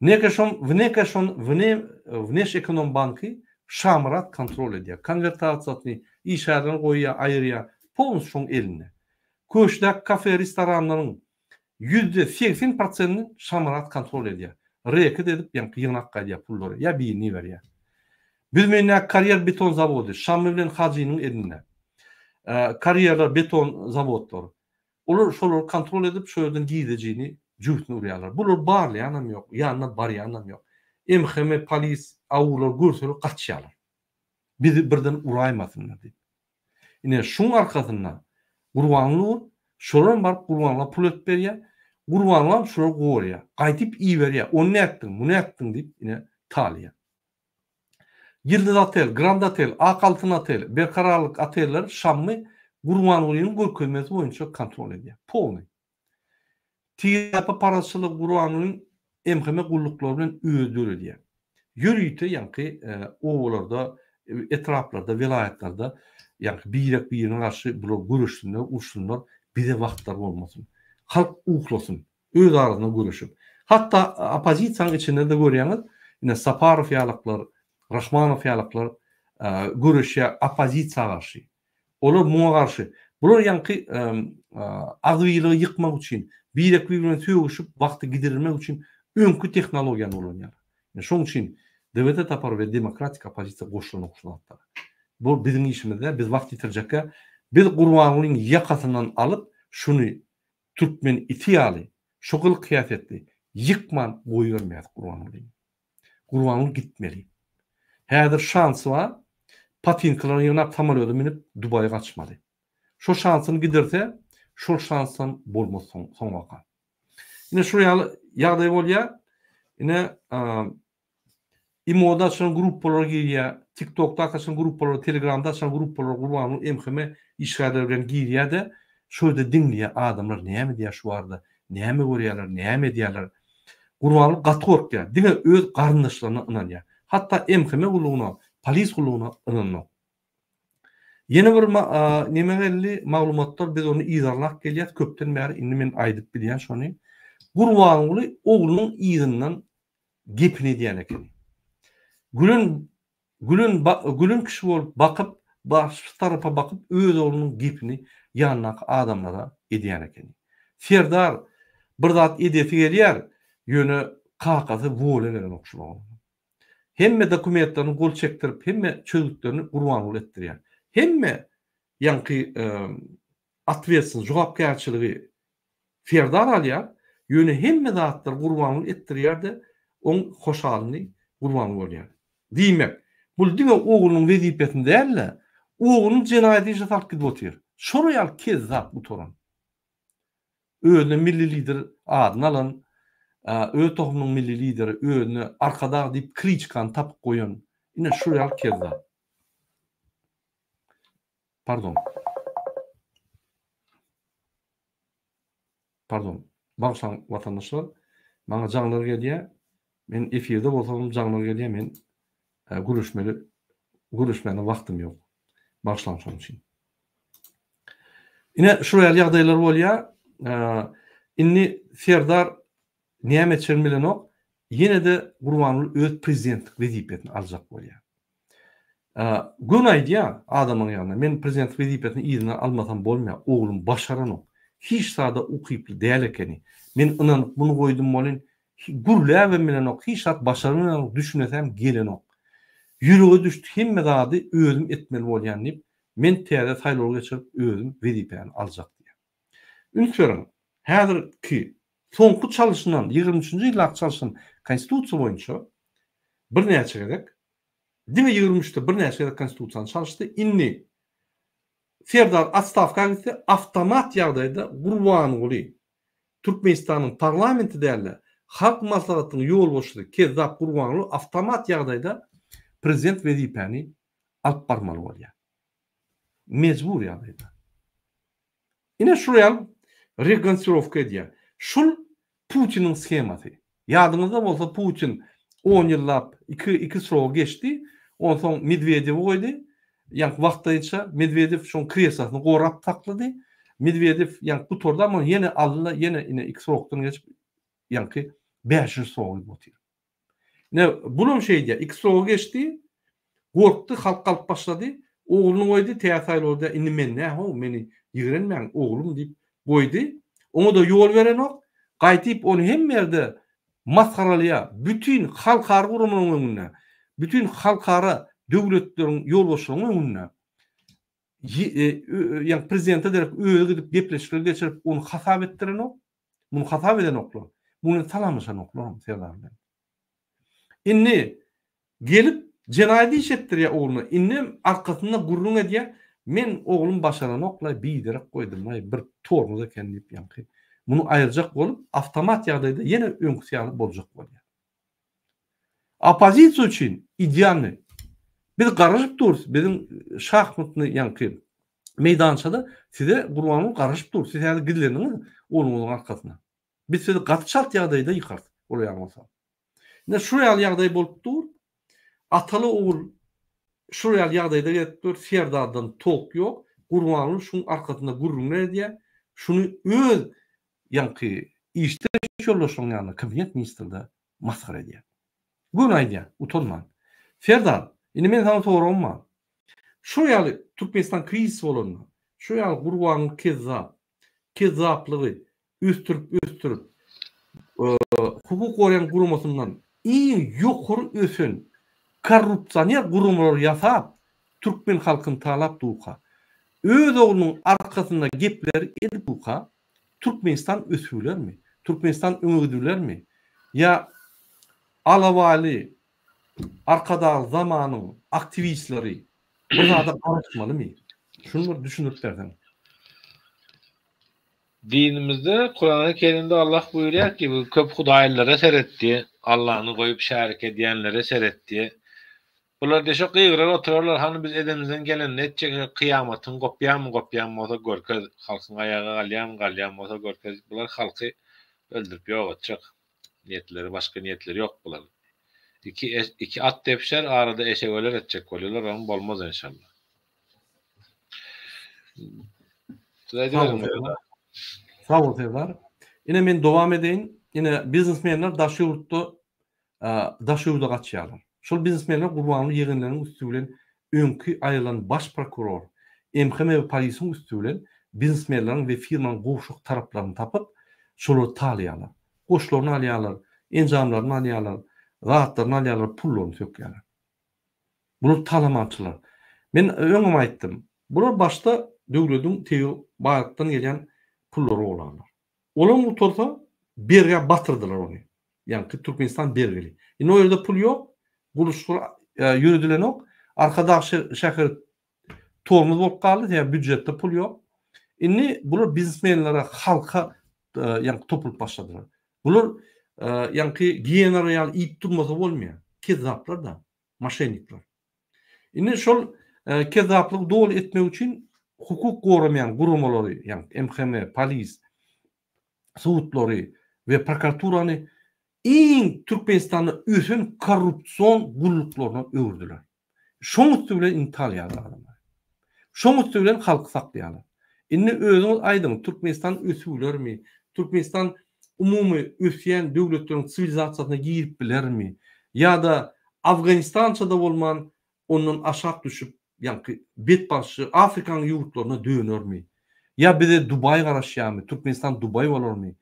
Nekeşon Wnekeşon Wne Wneşekonombanky Şamyrat kontrol edýär. Konwertasiýasyny, işgärlerini goýýar, aýyrýar. Polnusy şoň elinde. Köşdäki kafe, restoranlaryň 80% prosentini Şamyrat kontrol edýär. Reket edip ýaňky ýygnap gaýdýar pullary ýa birini iberýär. Büzmeýindäki karýer beton zawody Şammy bilen Hajynyň elinde. Karýerler, beton zawodlary. Olar şolary kontrol edip şo ýerden girdejini jübüsine urýarlar. Bular barlaýanam ýok, ýanyna barýanam ýok. MHM, polis, awular görseler gaçýarlar. Bizi birden uraýmasynlar diýip. Ine şuň arkasynda Gurbanguly dur, şolaram baryp Gurbanguла pul edip berýär. Gurbangulam şolary goraýar. Gaýdyp iberýär. Ony nätdiň, muny nätdiň diýip ine talaýar. Ýyldyz otel, Grand otel, Ak altyn otel, Berkararlyk otelleri Şammy Gurbangulynyň görkezmesi boýunça kontrol edýär. Polnyý. Tiraýpa parazçylygy Gurbangulyň MHM gulluklary bilen özi döredýär. Ýörite ýaňky obalarda, etraplarda, welaýatlarda ýaňky birek-birine garşy bular göreşsinler, urşsunlar, bize wagtlary bolmasyn. Halk uklasyn. Öz arasynda göreşip. Hatda oppozisiýanyň içinde-de görýäňiz, ine Saparow ýalyklar, Rahmanow ýalyklar göreşýär oppozisiýa garşy. Olar muňa garşy. Bular ýaňky agzybirligi ýykmak üçin, birek-bir bilen sögüşip wagty gidirilmek üçin öňki tehnologiýany ulanýar. Ine şoň üçin DWT topary we demokratik oppozisiýa goşulanok şu zatlara. Bu biziň işimiz däl, biz wagt ýitirjekkä, biz Gurbangulyň ýakasyndan alyp şuny Türkmen iti ýaly şo gylyk-häsiýetli ýykman goýbermeýäs Gurbangulyny. Gurbanguly gitmeli. Häzir şansy bar, patinkilerini ýygnap samolýoda münüp Dubaýa gaçmaly. Şo şansyny gidirse, şol şansdan bolmaz soň soňabaka. Ine şul ýaly ýagdaý bolýar. Ine Imoda açylan gruppalara girýär, TikTokda açylan gruppalara, Telegramda açylan gruppalara Gurbanguly MHM işgärleri bilen girýär-de, şo ýerde diňleýär, adamlar näme diýýär şu barada, näme görýärler, näme edýärler. Gurbanguly gaty gorkýar, diňe öz garyndaşlaryna ynanýar. Hatda MHM gullugyna, polis gullugyna ynanok. Ýene bir neme geldi, maglumatlar, biz ony yzarlap gelýäs köpden bäri, indi men aýdyp bilýän şony. Gurbanguly oglunyň yzyndan gepini edýän ekeni. Gülen gülen gülen kişi bolup bakyp, başga tarapa bakyp öz oglunyň gepini ýanyndaky adamlara edýän ekeni. Serdar bir zat edesi gelýär, ýöne kakasy wola berenok şul oglana. Hemme dokumentlerini gol çekdirip, hemme çözgütlerini Gurbanguly etdirýär. Hemme ýaňky otwetsin, jogapkärçiligi Serdar alýar, ýöne hemme zatlary Gurbanguly etdirýär-de, oň hoşalyny Gurbanguly bolýar. Diýmek, bul diňe oglunyň wezipesini däl-de, ogluny jenaýat işe salyp gidip otyr. Şolar ýaly kezzap gutaran. Özüne milli lider adyny alan, öz tohumynyň milli lideri özüne Arkadag diýip kliçkany tapyp goýan ine şu ýaly kezzap. Pardon. Pardon. Bagyşlaň watandaşlar. Maňa jaňlar gelýär. Men efirde bolsamam jaňlar gelýär. Men gürleşmeli gürleşmäne wagtym ýok. Bagyşlaň şonuň üçin. Ine şu ýaly ýagdaýlar bolýar. Indi Serdar näme etjegini bilenok. Ýene-de Gurbanguly öz prezidentlik wezipesini aljak bolýar. Göni aýdýar adamyň ýanynda, men prezidentlik wezipesini yzyna almasam bolmaýar, oglum başaranok. Hiç zada ukyply däl ekeni. Men ynanyp muny goýdum welin, gürläbem bilenok, hiç zat başaryp bilenok, düşünesem gelenok. Ýürege düşdi hemme zady özüm etmeli bolýan diýip, men täze saýlaw geçirip özüm wezipäni aljak diýýär. Üns beriň, häzirki soňky çalşynan, ýigrimi üçünji ýyldaky çalşylan konstitusiýa boýunça birnäçe gezek, diňe ýigrimi üçde birnäçe gezek konstitusiýany çalyşdy, indi Serdar otstawka gitse awtomat ýagdaýda Gurbanguly Türkmenistanyň parlamenti dälde Halk Maslahatynyň ýolbaşçysy Kezzap Gurbanguly awtomat ýagdaýda prezident wezipäni alyp barmaly bolýar. Mejbur ýagdaýda. Ine şul ýaly rekonstrowka edýär. Şul Putiniň shemasy. Ýadyňyzda bolsa Putin on ýyllap iki iki srogy geçdi. Onsoň Medwedewi goýdy. Ýaňky wagtlaýynça Medwedew şoň kreslosyny gorap saklady. Medwedew ýaňky gutardy amma ýene aldy-da ýene ine iki srokdan geçip ýaňky bäşinji sroga gidip otyr. Ine, bulam şeýdýär. Iki srogy geçdi. Gorkdy, halk galyp başlady. Ogluny goýdy, täze saýlawda indi men nä-how, meni ýigrenmäň, oglum diýip goýdy. Oňa-da ýol berenok. Gaýtyp ony hemme ýerde masgaralaýar. Bütin halkara guramalaryň öňünde, bütin halkara döwletleriň ýolbaşçylarynyň öňünde. Ýa prezidente derek özi gidip gepleşikler geçirip, ony hasap etdirenok. Muny hasap edenoklar. Muny salamlaşanoklar Serdar bilen. Indi gelip jenaýat iş etdirýär ogluna. Indem arkasynda gürrüň edýär. Men oglum başaranok-laý, biderek goýdum-laý, bir tormoz eken diýip ýaňky. Muny aýyrjak bolup, awtomat ýagdaýda ýene öňküsi ýaly boljak bolýar. Oppozisiýa üçin idealnyý. Biz garaşyp durus, biziň şahmatny ýaňky meýdançada size Gurbanguly garaşyp dur. Siz häzir gizlendiňiz ogluňyzyň arkasyna. Biz sizi gaty çalt ýagdaýda ýykarys, ol ýaly bolsa. Ine şu ýaly ýagdaý bolup dur. Ataly ogul şu ýaly ýagdaýda gezip dur. Serdardan tok ýok. Gurbanguly şuň arkasynda gürrüňler edýär. Şuny öz ýaňky işdeş ýoldaşlaryň ýanynda kabinet ministrde masgara edýär. Göni aýdýar, utanman. Serdar, indi men saňa soragym bar. Şu ýaly Türkmenistan krizis bolanda, şu ýaly Gurbanguly kezzap, kezzaplygy ösdürip-ösdürip, hukuk goraýan guramasyndan iň ýokary ösen korrupsioner guramalary ýasap, türkmen halkyny talap durka, öz oglunyň arkasynda gepleri edip durka, Türkmenistan ösübilermi? Türkmenistan öňe gidibilermi? Ýa alabaýly Arkadagly zamanyň aktiwistleri bir zada garaşmalymy? Şuny bir düşündirip berseň. Dinimizde Kurany Kerimde Allah buýurýar ki, bu köp hudaýlylara seret diýe, Allany goýup şärik edýänlere seret diýe. Bular diýe şo gygyrar oturarlar, hany biz edenimizden gelenini etjek, şo kyýamatyň gopýarmy, gopýan bolsa görkez, halkyň aýaga galýarmy, galýan bolsa görkez, bular halky öldürip ýok etjek. Niýetleri başga niýetleri ýok bularyň. Iki iki at depişer, arada eşek öler etjek bolýarlar, oňam bolmaz enşalla. Siz aýdyberiň Murad aga. Sag bol Serdar. Ine men dowam edeýin. Ine biznesmenler daşy ýurtda daş ýurda gaçýarlar. Şol biznesmenler Gurbanguly ýegenleriniň üsti bilen öňki aýrylan baş prokuror, MHM we polisiň üsti bilen biznesmenleriň we firmanyň gowşak taraplaryny tapyp, şolary talaýarlar. Goşlaryny alýarlar, enjamlaryny alýarlar, zatlaryny alýarlar, pullaryny sökýärler. Bular talamançylar. Men öňem aýtdym. Bular başda döwlediň tebigy baýlykdan gelýän pullary oglarlar. Olam gutarsa bergä batyrdylar ony. Ýaňky Türkmenistan bergili. Indi o ýerde pul ýok, gurluşyklar ýöredilenok. Arkadag şäheri tormoz bolup galdy, sebäbi býujetde pul ýok. Indi bular biznesmenlere, halka. ýaňky topulyp başladylar. Bular ýaňky giýenalar ýaly iýip durmasa bolmaýar. Kezzaplar-da, moşennikler. Indi şol kezzaplygy doly etmek üçin hukuk goramaýan guramalary, ýagny MHM, polis, sudlary we prokuraturany iň Türkmenistanda ösen korrupsion gulluklaryna öwürdiler. Şoň üsti bilen indi talýarlar adamlary. Şoň üsti bilen halky saklaýarlar. Indi özüňiz aýdyň, Türkmenistan ösübilermi? Türkmenistan umumy ösýän döwletleriň siwilizasiýasyna girip bilermi? Ýa-da Afganistança-da bolman, ondan aşak düşüp, ýaňky betbagtçy Afrikanyň ýurtlaryna dönermi? Ýa bize Dubaý garaşýarmy? Türkmenistan Dubaý bolarmy?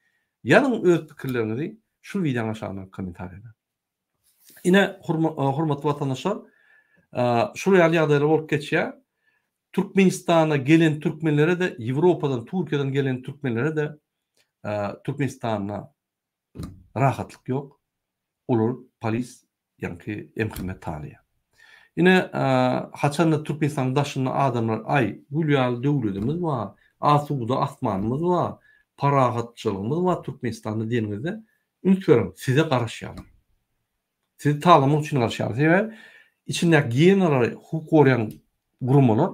Ýazyň öz pikirleriňizi şu wideonyň aşagyna kommentariýada. Ine, hormatly watandaşlar, şular ýaly ýagdaýlar bolup geçýär. Türkmenistana gelen türkmenlere-de, Ýewropadan, Türkiýeden gelen türkmenlere-de Türkmenistanda rahatlyk ýok. Olar polis, ýaňky MHM talaýar. Ine, haçanda Türkmenistanyň daşynda adamlar, aý, gül ýaly döwletimiz bar, asuda asmanymyz bar, parahatçylygymyz bar Türkmenistanda diýeniňizde, Üns beriň, size garaşýarlar. Sizi talamak üçin garaşýarlar. Sebäbi içindäki giýenalary hukuk goraýan guramalar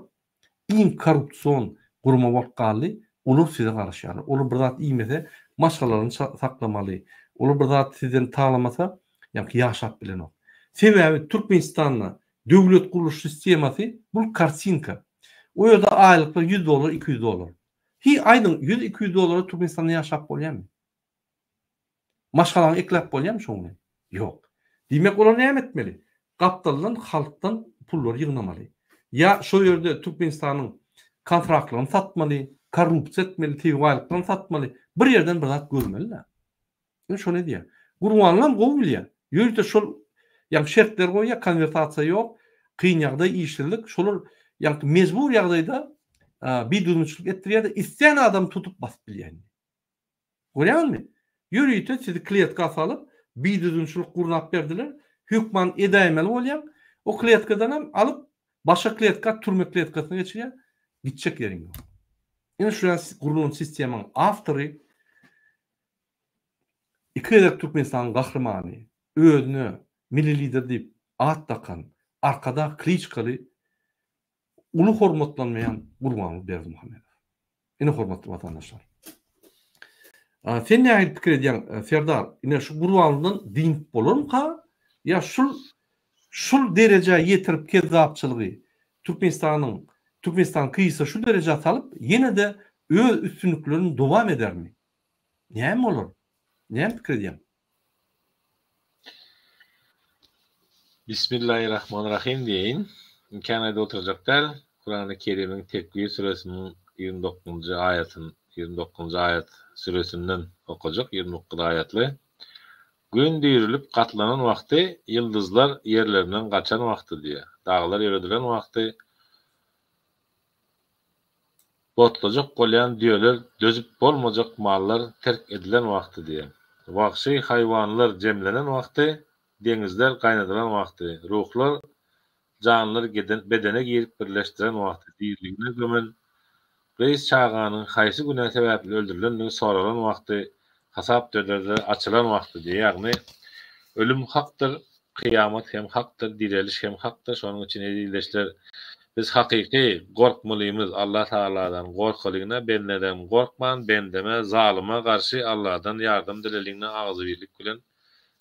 iň korrupsion gurama bolup galdy. Olar size garaşýarlar. Olar bir zat iýmese, maşgalalaryny saklamaly. Olar bir zat sizden talamasa, ýaňky ýaşap bilenok. Sebäbi Türkmenistanda döwlet gurluş sistemasy bul kartinka. O ýerde aýlyklar 100 dollar, 200 dollar. Hi aýdyň, 100-200 dollara Türkmenistanda ýaşap bolýarmy? Maşgalaňy ekläp bolýarmy şoň bilen? Ýok. Diýmek olar näme etmeli? Gapdaldan halkdan pullary ýygnamaly. Ýa şo ýerde Türkmenistanyň kontraktlaryny satmaly, korrupsiýa etmeli, tebigy baýlyklaryny satmaly. Bir ýerden bir zat görmeli-dä. Ine şony edýär. Gurbangulam gowy bilýär. Ýörite şol ýaňky şertleri goýýar, konwertasiýa ýok, kyn ýagdaý, işsizlik, şolar ýaňky mejbur ýagdaýda bidüzgünçilik etdirýär-de, islän adamy tutup basyp bilýär indi. Görýäňizmi? Ýörite sizi kletka salyp, bidüzgünçilik gurnap berdiler. Hökman edäýmeli bolýaň. O kletkadanam alyp, başga kletka, türme kletkasyna geçirýär. Gitjek ýeriň ýok. Ine şu ýaly gurlan sistemanyň awtory iki gezek Türkmenistanyň gahrymany, özüne Milli Lider diýip at dakan, Arkadag kliçkaly uly hormatlanmaýan Gurbanguly Berdimuhamedow. Ine hormatly watandaşlar. Sen nähili pikir edýäň Serdar? Ine şu Gurbangulydan dynyp bolarmyka? Ýa şul şul derejä ýetirip kezzapçylygy Türkmenistanyň Türkmenistan krizise şu derejä salyp ýene-de öz üstünliklerini dowam edermi? Näme bolar? Näme pikir edýäň? Bismillahirrahmanirrahim diýeýin. Kän aýdyp oturjak däl. Kurany Kerimiň Tekbir süresiniň 29-njy aýatyn, 29-njy aýat süresinden okajak, 29 aýatly. Gün düýrülip gatlanan wagty, ýyldyzlar ýerlerinden gaçan wagty diýýär. Daglar ýöredilen wagty, Otlajak bolýan düýeler dözüp bolmajak mallar terk edilen wagty diýen. Wagşy haýwanlar jemlenen wagty, deňizler gaýnadylan wagty, ruhlar janlar bedene girip birleşdiren wagty, diriligine gömen gyz çaganyň haýsy günä sebäpli öldürilendigi soralan wagty, hasap döderleri açylan wagty diýýär. Ýagny, ölüm hakdyr, kyýamat hem hakdyr, direliş hem hakdyr. Şonuň üçin eziz ildeşler, biz hakyky gorkmalymyz, Allah Tagaladan gorkalyňda, bendeden gorkman, bendeme, zalyma garşy Allahdan ýardam dileliňde agzybirlik bilen,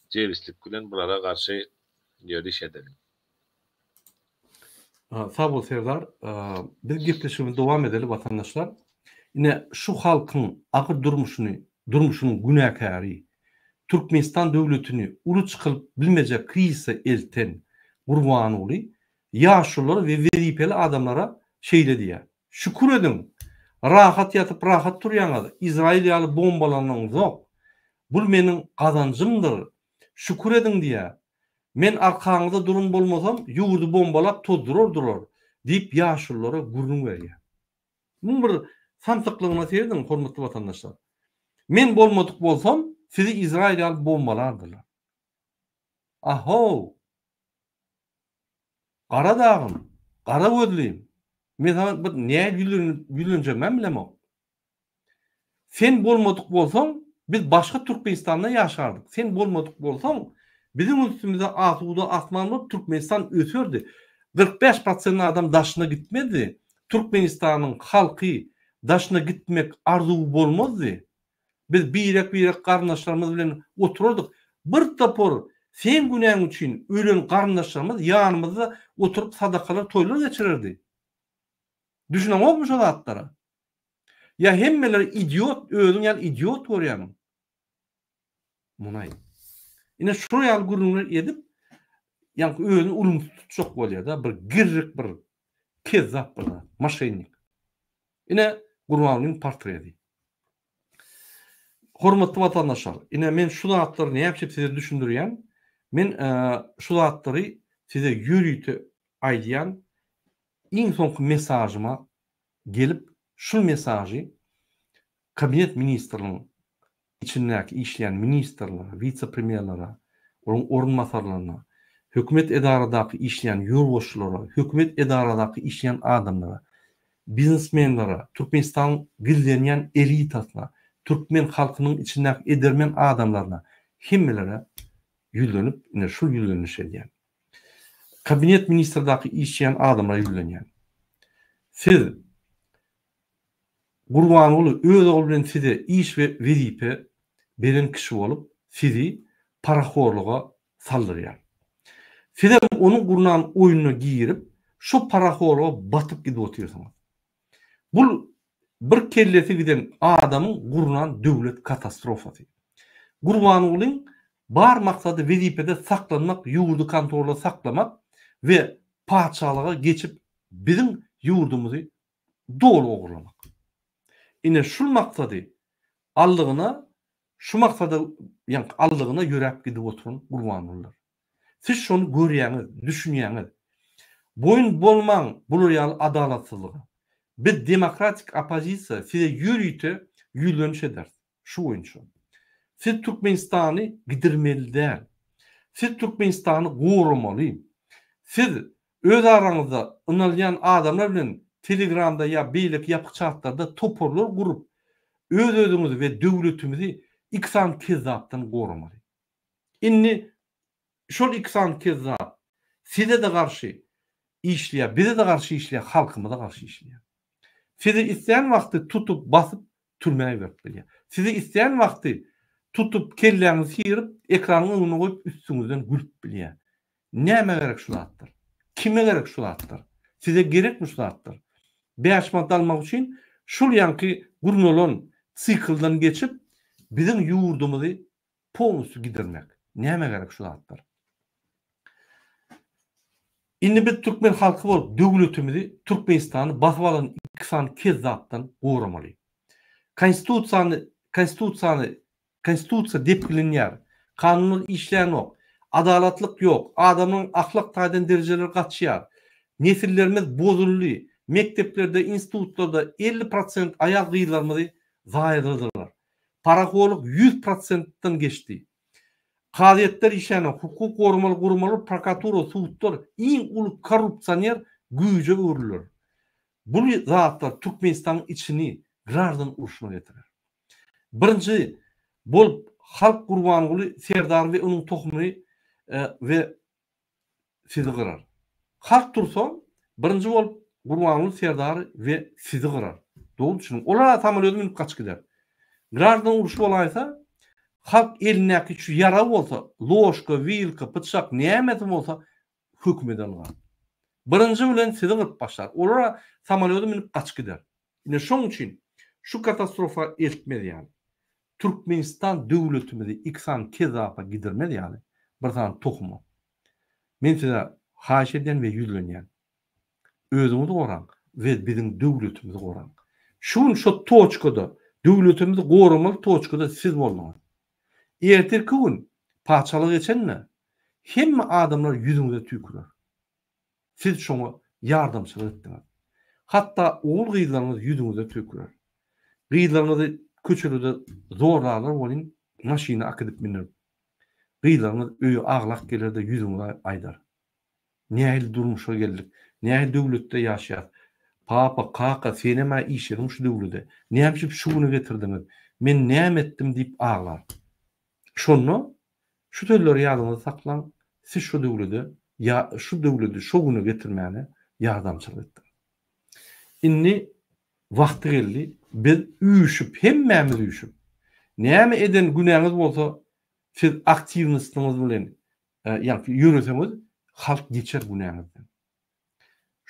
jebislik bilen bulara garşy ýöriş edeliň. Sag bol Serdar. Biz gepleşigimizi dowam edeli watandaşlar. Ine şu halkyň agyr durmuşyny, durmuşynyň günäkäri, Türkmenistan döwletini uly çykylyp bilmejek krizise elten Gurbanguly ýaşululara we wezipeli adamlara şeýle diýýär, Şükür ediň, rahat ýatyp rahat turýaňyz, Izrail ýaly bombalanyňyzok. Bul meniň gazanjymdyr. Şükür ediň diýýär. Men arkaňyzda duran bolmasam, ýurdy bombalap tozdurardylar, diýip ýaşululara gürrüň berýär. Muň bir samsyklygyna serediň, hormatly watandaşlar. Men bolmadyk bolsam, sizi Izrail ýaly bombalardylar. A-how! Gara dagym, gara gözlim, men saňa bir nädip ýüzlenjegimem bilemok. Sen bolmadyk bolsaň, biz başga Türkmenistanda ýaşardyk. Sen bolmadyk bolsaň, biziň üstümizde asuda asman bolup Türkmenistan öserdi. 45 prosent adam daşyna gitmezdi. Türkmenistanyň halky daşyna gitmek arzuwy bolmazdy. Biz birek-birek garyndaşlarymyz bilen oturardyk. Bir topar seň günäň üçin ölen garyndaşlarymyz ýanymyzda oturyp sadakalar, toýlar geçirerdi. Düşüneňokmy şo zatlara? Ýa hemmeleri idiot, özüň ýaly idiot görýämiň? Muny aýt. Ine şular ýaly gürrüňler edip, ýaňky özüni ulumsy tutjak bolýar-da, bir girrik bir kezzap bir zat, moşennik. Ine Gurbangulyň portreti. Hormatly watandaşlar, ine men şu zatlary näme üçin size düşündirýän? Men şu zatlary size ýörite aýdýan. Iň soňky mesažyma gelip şul mesažy kabinet ministriniň içindäki işleýän ministrlere, wise-premýerlere, olaryň orunbasarlaryna, hökümet edaradaky işleýän ýolbaşçylara, hökümet edaradaky işleýän adamlara, biznesmenlere, Türkmenistanyň gizlenýän elitasyna, türkmen halkynyň içindäki edermen adamlaryna, hemmelere ýüzlenip ine şul ýüzleniş edýän. Kabinet ministrdaky işleýän adamlara ýüzlenýän. Siz Gurbanguly öz ogly bilen size iş we wezipe beren kişi bolup sizi parahorluga saldyrýar. Sizem onuň gurnan oýnuna girip şo parahorluga batyp gidip otyrsyňyz. Bul bir kellesi giden adamyň gurnan döwlet katastrofasy. Gurbangulyň bar maksady wezipede saklanmak ýurdy kontrolda saklamak we patyşalyga geçip biziň ýurdumyzy doly ogurlamak. Ine şul maksady aldygyna şu maksada ýaňky aldygyna ýöräp gidip oturan Gurbangulydyr. Siz şony görýäňiz, düşünýäňiz. Boýun bolmaň bular ýaly adalatsyzlyga. Biz demokratik oppozisiýa size ýörite ýüzleniş ederis şu boýunça. Siz Türkmenistany gidirmeli däl. Siz Türkmenistany goramaly. Siz öz araňyzda ynalýan adamlar bilen Telegramda ýa beýleki ýapyk çatlarda toparlar gurup öz-özüňizi we döwletimizi iki sany kezzapdan goramaly. Indi şol iki sany kezzap size-de garşy işleýär, bize-de garşy işleýär, halkymyza garşy işleýär. Sizi islän wagty tutup, basyp, türmä iberip bilýär. Sizi islän wagty tutup, kelläňizi syryp, ekranyň öňünde goýup, üstüňizden gülüp bilýär. Nämä gerek şu zatlar? Kime gerek şu zatlar? Size gerekmi şu zatlar? Bäş manat almak üçin şul ýaňky gurnalan siklden geçip, biziň ýurdumyzy polnusty gidirmek. Nämä gerek şu zatlar? Indi biz türkmen halky bolup döwletimizi Türkmenistany basyp alan iki sany kezzapdan goramaly. Konstitusiýany konstitusiýany konstitusiýa depgilenýär. Kanunlar işlänok. Adalatlyk ýok. Adamlaryň ahlak taýdan derejeleri gaçýar. Nesillerimiz bozuldy. Mekdeplerde, institutlarda 50 prosent aýal gyzlarymyzy zaýaladylar. Parahorlyk ýüz prosentden geçdi. Kazyýetler işänok, hukuk goramaly guramalar, prokuratura, sudlar iň uly korrupsioner güýje öwrüler. Bu zatlar Türkmenistanyň içini graždan urşuna getirer. Birinji bolup halk Gurbanguly Serdary we onuň tohumy we sizi gyrar. Halk tursa, birinji bolup Gurbanguly Serdary we sizi gyrar. Dogry düşüniň. Olar-a samolýoda münüp gaçyp gider. Graždan urşy bolaýsa, halk elindäki şu ýarag bolsa, ložka, wilka, pyçak, nämesi bolsa hökümede ylgar. Birinji bilen sizi gyryp başlar. Olar-a samolýoda münüp gaçyp gider. Ine şoň üçin şu katastrofa eltmez ýaly, Türkmenistan döwletimizi iki sany kezzapa gidirmez ýaly bir sany tohuma. Men size haýyş edýän we ýüzlenýän. Özüňizi goraň we biziň döwletimizi goraň. Şu gün şo toçkada, döwletimizi goramaly toçkada siz bolduňyz. Ertirki gün patyşalyga geçende hemme adamlar ýüzüňize tüýkürer. Siz şoňa ýardamçylyk etdiňiz. Hatda ogul-gyzlaryňyz ýüzüňize tüýkürer. Gyzlaryňyzy köçelerde zorlarlar welin, maşyna akidip mündirip. Gyzlaryňyz öýe aglak geler-de ýüzüňize aýdar. Nähili durmuşa geldik, nähili döwletde ýaşaýas. Papa, kaka, senem-ä işlediň şu döwlede. Näme üçin şu güne getirdiňiz? Men näme etdim diýip aglar. Şonda şu sözleri ýadyňyzda saklaň, siz şu döwlede ýa şu döwledi şo güne getirmäne ýardamçylyk etdiňiz. Indi wagty geldi, biz üýşüp, hemmämiz üýşüp, näme eden günäňiz bolsa, siz aktiwnostyňyz bilen ýaňky ýöreseňiz, halk geçer günäňizden.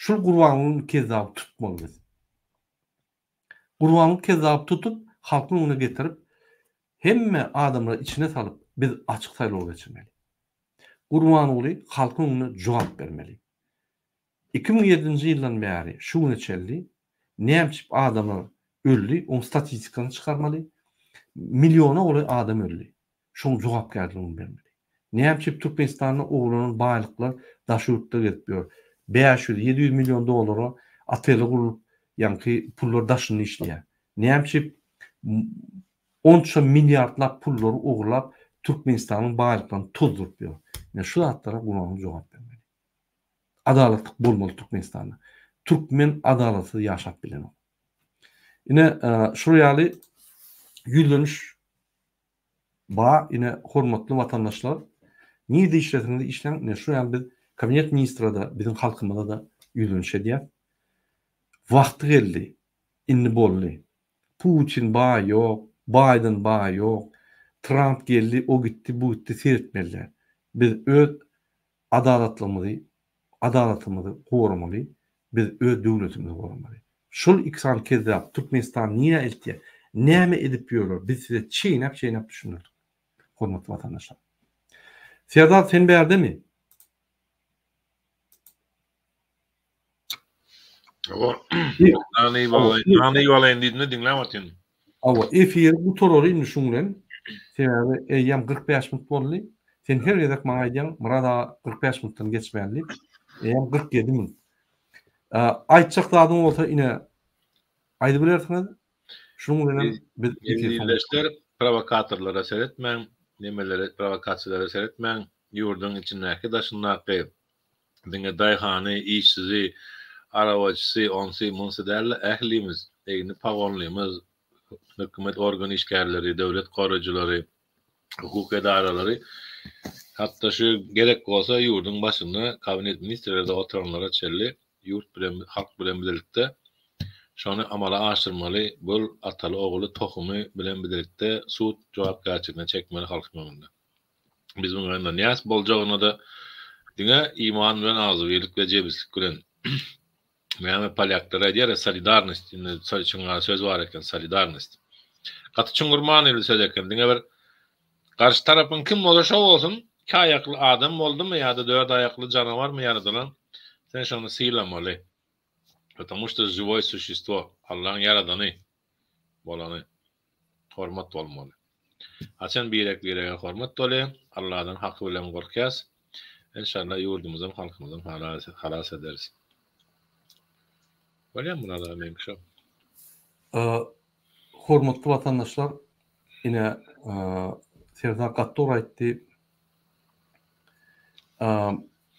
Şul Gurbangulyny kezzaby tutmaly biz. Gurbanguly kezzaby tutup, halkyň öňüne getirip, hemme adamlary içine salyp, biz açyk saýlaw geçirmeli. Gurbanguly halkyň öňünde jogap bermeli. 2007-nji ýyldan bäri şu güne çenli nämçip adamlar öldi, oň statistikasyny çykarmaly. Milliona golaý adam öldi. Şoň jogapkärligini bermeli. Näme üçin Türkmenistanda ogurlanan baýlyklar daşary ýurtda gezip ýör? 500, 700 million dollara oteli gurlup, ýaňky pullar daşynda işleýär. Näme üçin onça milliardlap pullary ogurlap Türkmenistanyň baýlyklaryny tozduryp ýör? Ine şu zatlara Gurbanguly jogap bermeli. Adalatlyk bolmaly Türkmenistanda. Türkmen adalatsyz ýaşap bilenok. Ine şular ýaly ýüzleniş Ba ine hormatly watandaşlar nirde işlesiňiz işläň ine şu ýaly biz kabinet ministrada biziň halkymyzada ýüzleniş edýäs wagty geldi indi boldy Putin baý ýok Baýden baý ýok Tramp geldi o gitdi bu gitdi seretmeli däl biz öz adalatlygymyzy adalatymyzy goramaly, biz öz döwletimizi goramaly. Şol iki sany kezzap Türkmenistany nirä eltýär, näme edip ýörler biz size çeýnäp çeýnäp düşündirdik. Hormatly watandaşlar. Serdar sen bärdemi? Hawa. Nany balaýyn diýdim-de diňläp otyryn. Hawa, efiri gutaraly indi şuň bilen. Sebäbi eýýäm 45 minut boldy. Sen her gezek maňa aýdýaň, Myrat aga 45 minutdan geçmäli diýip. Eýýäm 47 minut. Aýtjak zadyň bolsa ine aýdybilersiňiz. Şunuň bilen hem biz efiri Ildeşler, prowokatorlara seretmäň, nemelere, prowokasiýalara seretmäň. Ýurduň içindäki, daşyndaky Diňe daýhany, işsizi, arabaçysy, onsy, munsy däl-de, ählimiz, egni pagonlymyz, hökümet organ işgärleri, döwlet goraýjylary, hukuk edaralary, hatda şu gerek bolsa ýurduň başynda kabinet ministrlerde oturanlara çenli ýurt bilen, halk bilen bilelikde şony amala aşyrmaly, bul ataly-oguly tohumy bilen bilelikde sud jogapkärçiligine çekmeli halkyň öňünde. Biz muňa ynanýas. Boljagyna-da diňe iman bilen, agzybirlik we jebislik bilen. Näme polýaklar aýdýar-a, solidarnost, indi şuňa söz bar eken, solidarnost. Gaty çuňňur manyly söz eken. Diňe bir garşy tarapyň kim bolsa şo bolsun, iki aýakly adam boldumy ýa-da dört aýakly janawarmy ýaradylan, sen şony sylamaly. Потому что žiwoý suşestwo, Allaň ýaradany bolany. Hormat bolmaly. Haçan birek birege hormat bolýa, Alladan haky bilen gorkýas, enşalla ýurdumyzam halkymyzam halas ederis. Bolýa Myrat aga meňki şo. Hormatly watandaşlar ine Serdar gaty dogry aýtdy.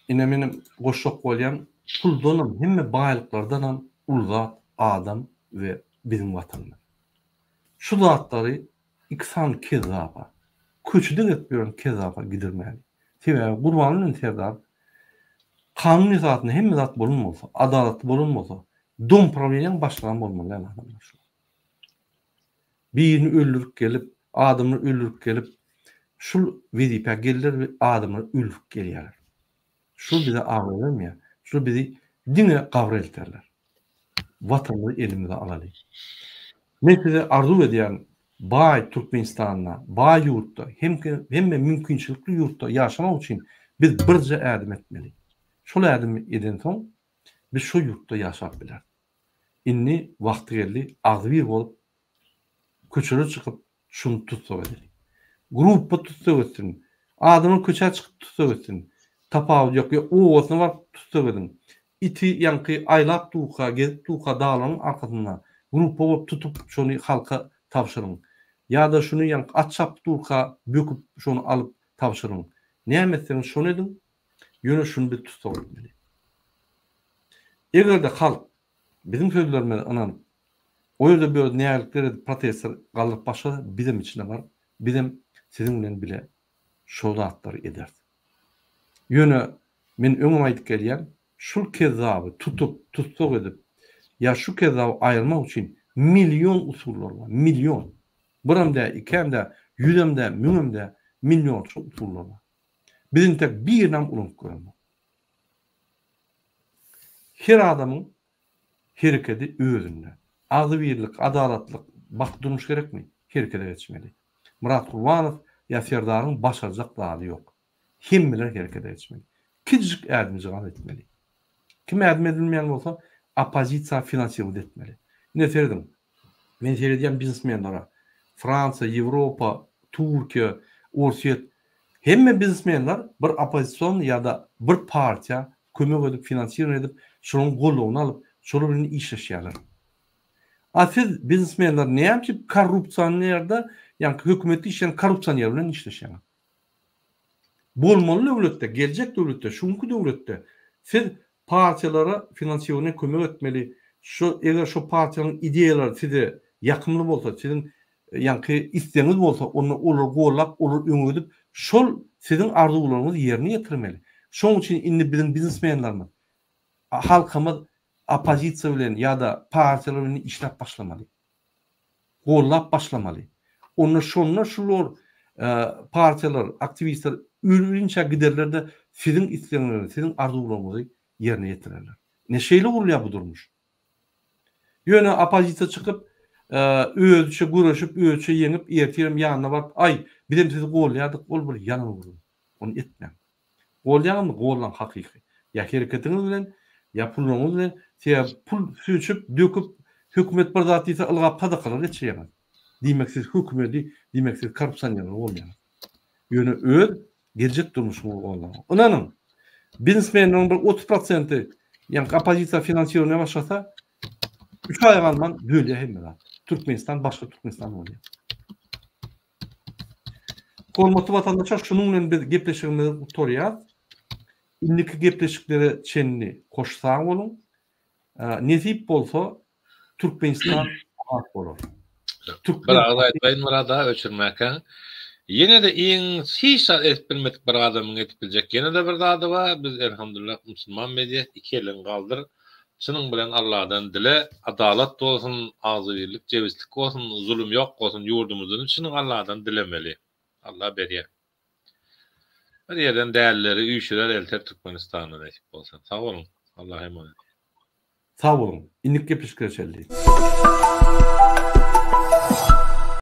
Ine menem goşjak bolýan puldanam hemme baýlyklardanam uly zat adam we biziň watanymyz. Şu zatlary iki sany kezzaba, köçede gezip ýören kezzaba gidirmäli. Sebäbi Gurbanguly bilen Serdar kanun esasynda hemme zat bolan bolsa, adalatly bolan bolsa, domprawleniýaň başlygam bolmaly däl adamlar şular. Birini öldürip gelip, adamlary öldürip gelip, şul wezipä geldiler we adamlary öldürip gelýärler. Şul bize abraý bermeýär. Şul bizi diňe gabra elterler. Watanymyzy elimize alaly. Men size arzuw edýärin, baý Türkmenistanda, baý ýurtda, hemme mümkinçilikli ýurtda ýaşamak üçin biz birje ädim ätmeli. Şol ädimi edensoň, biz şo ýurtda ýaşap bileris. Indi wagty geldi, agzybir bolup, köçelere çykyp, şuny tussag edeli. Gruppa tussag etsin. Adamlar köçä çykyp tussag etsin. Tapawudy ýok. Ýa obasyna baryp tussag ediň. Iti ýaňky aýlap durka, gezip durka daglaryň arkasynda gruppa bolup tutup şony halka tabşyryň. Ýa-da şuny ýaňky at çapyp durka böküp şony alyp tabşyryň. Näme etseňiz şony ediň. Ýöne şuny biz tussag etmeli. Eger-de halk. biziň sözlerimize ynanyp, o ýerde bu ýerde nägilikler edip protestler galdyryp başlasa bizem içine baryp, bizem siziň bilen bile şo zatlary ederis. Ýöne men öňem aýdyp gelýän, şul kezzaby tutup, tussag edip, ýa şu kezzaby aýyrmak üçin million usullar bar, million. Birem däl, ikem däl, ýüzem däl, müňem däl, millionça usullar bar. Biz intek birinem ulanyp göremok. Her adamyň herekedi özünde. Agzybirlik, adalatlyk, bagtly durmuş gerekmi? Herekede geçmeli. Myrat Gurbanow ýa Serdaryň başarjak zady ýok. Hemmeler herekede geçmeli. Kiçijik ädimjigaz etmeli. Kim ädim edilmeýän bolsa, oppozisiýa finansirowat etmeli. Ine serediň, men seredýän biznesmenlere, Fransiýa, Ýewropa, Türkiýe, Orsýet, hemme biznesmenler bir oppozision ýa-da bir partiýa kömek edip, finansirowat edip, şolaryň goldawyny alyp, şolar bilen işleşýärler. A siz biznesmenler näme üçin korrupsionerda, ýaňky hökümetde işleýän korrupsioner bilen işleşýäňiz? Bolmaly döwletde, geljek döwletde, şu günki döwletde siz partiýalara finansirowaniýa kömek etmeli. Şu eger şo partiýanyň ideýalary size ýakymly bolsa, siziň ýaňky islegiňiz bolsa, onda olary gollap, olary öňe gidip, şol siziň arzuwlaryňyzy ýerine ýetirmeli. Şoň üçin indi biziň biznesmenlerimiz, halkymyz oppozisiýa bilen ýa-da partiýalar bilen işläp başlamaly. Gollap başlamaly. Onda şonda şular partiýalar, aktiwistler ölünçä giderler-de siziň islegiňizi, siziň arzuwlaryňyzy ýerine ýetirerler. Ine şeýle gurulýar bu durmuş. Ýöne oppozisiýa çykyp, özüçe göreşip, özüçe ýeňip, ertirem ýanyna baryp, aý, bizem sizi golýardyk, ol bir ýalan gürrüň. Ony etmäň. Golýaňyzmy, gollaň hakyky. Ýa hereketiňiz bilen, ýa pullaryňyz bilen, sebäbi pul süçüp, döküp, hökümet bir zat diýse ylgap sadakalar geçirýäňiz. Diýmek siz hökümedi, diýmek siz korrupsionerleri golýaňyz. Ýöne öz geljek durmuşyňyzy gollaň. Ynanyň, biznesmenleriň bir 30 prosenti ýaňky oppozisiýa finansirowaniýa başlasa, üç aýa galman düzelýär hemme zat. Türkmenistan başga Türkmenistan bolýar. Hormatly watandaşlar, şunuň bilen biz gepleşigimizi gutarýas. Indiki gepleşiklere çenli hoş sag boluň. Nesip bolsa Türkmenistan azat bolar. Bir agyz aýtmaýyn Myrat aga öçürmäkäň. Ýene-de iň hiç zat edip bilmedik bir adamyň edip biljek ýene-de bir zady bar. Biz elhamdulillah musulman medýes iki eliňi galdyr. Çynyň bilen Alladan dile, adalat bolsun, agzybirlik, jebislik bolsun, zulum ýok bolsun ýurdumyzdan çynyň Alladan dilemeli. Allah berýär. Bir ýerden dälileri üýşürer elter Türkmenistana nesip bolsa. Sag boluň. Allaha emanet. Sag boluň. Indiki gepleşiklere çenli.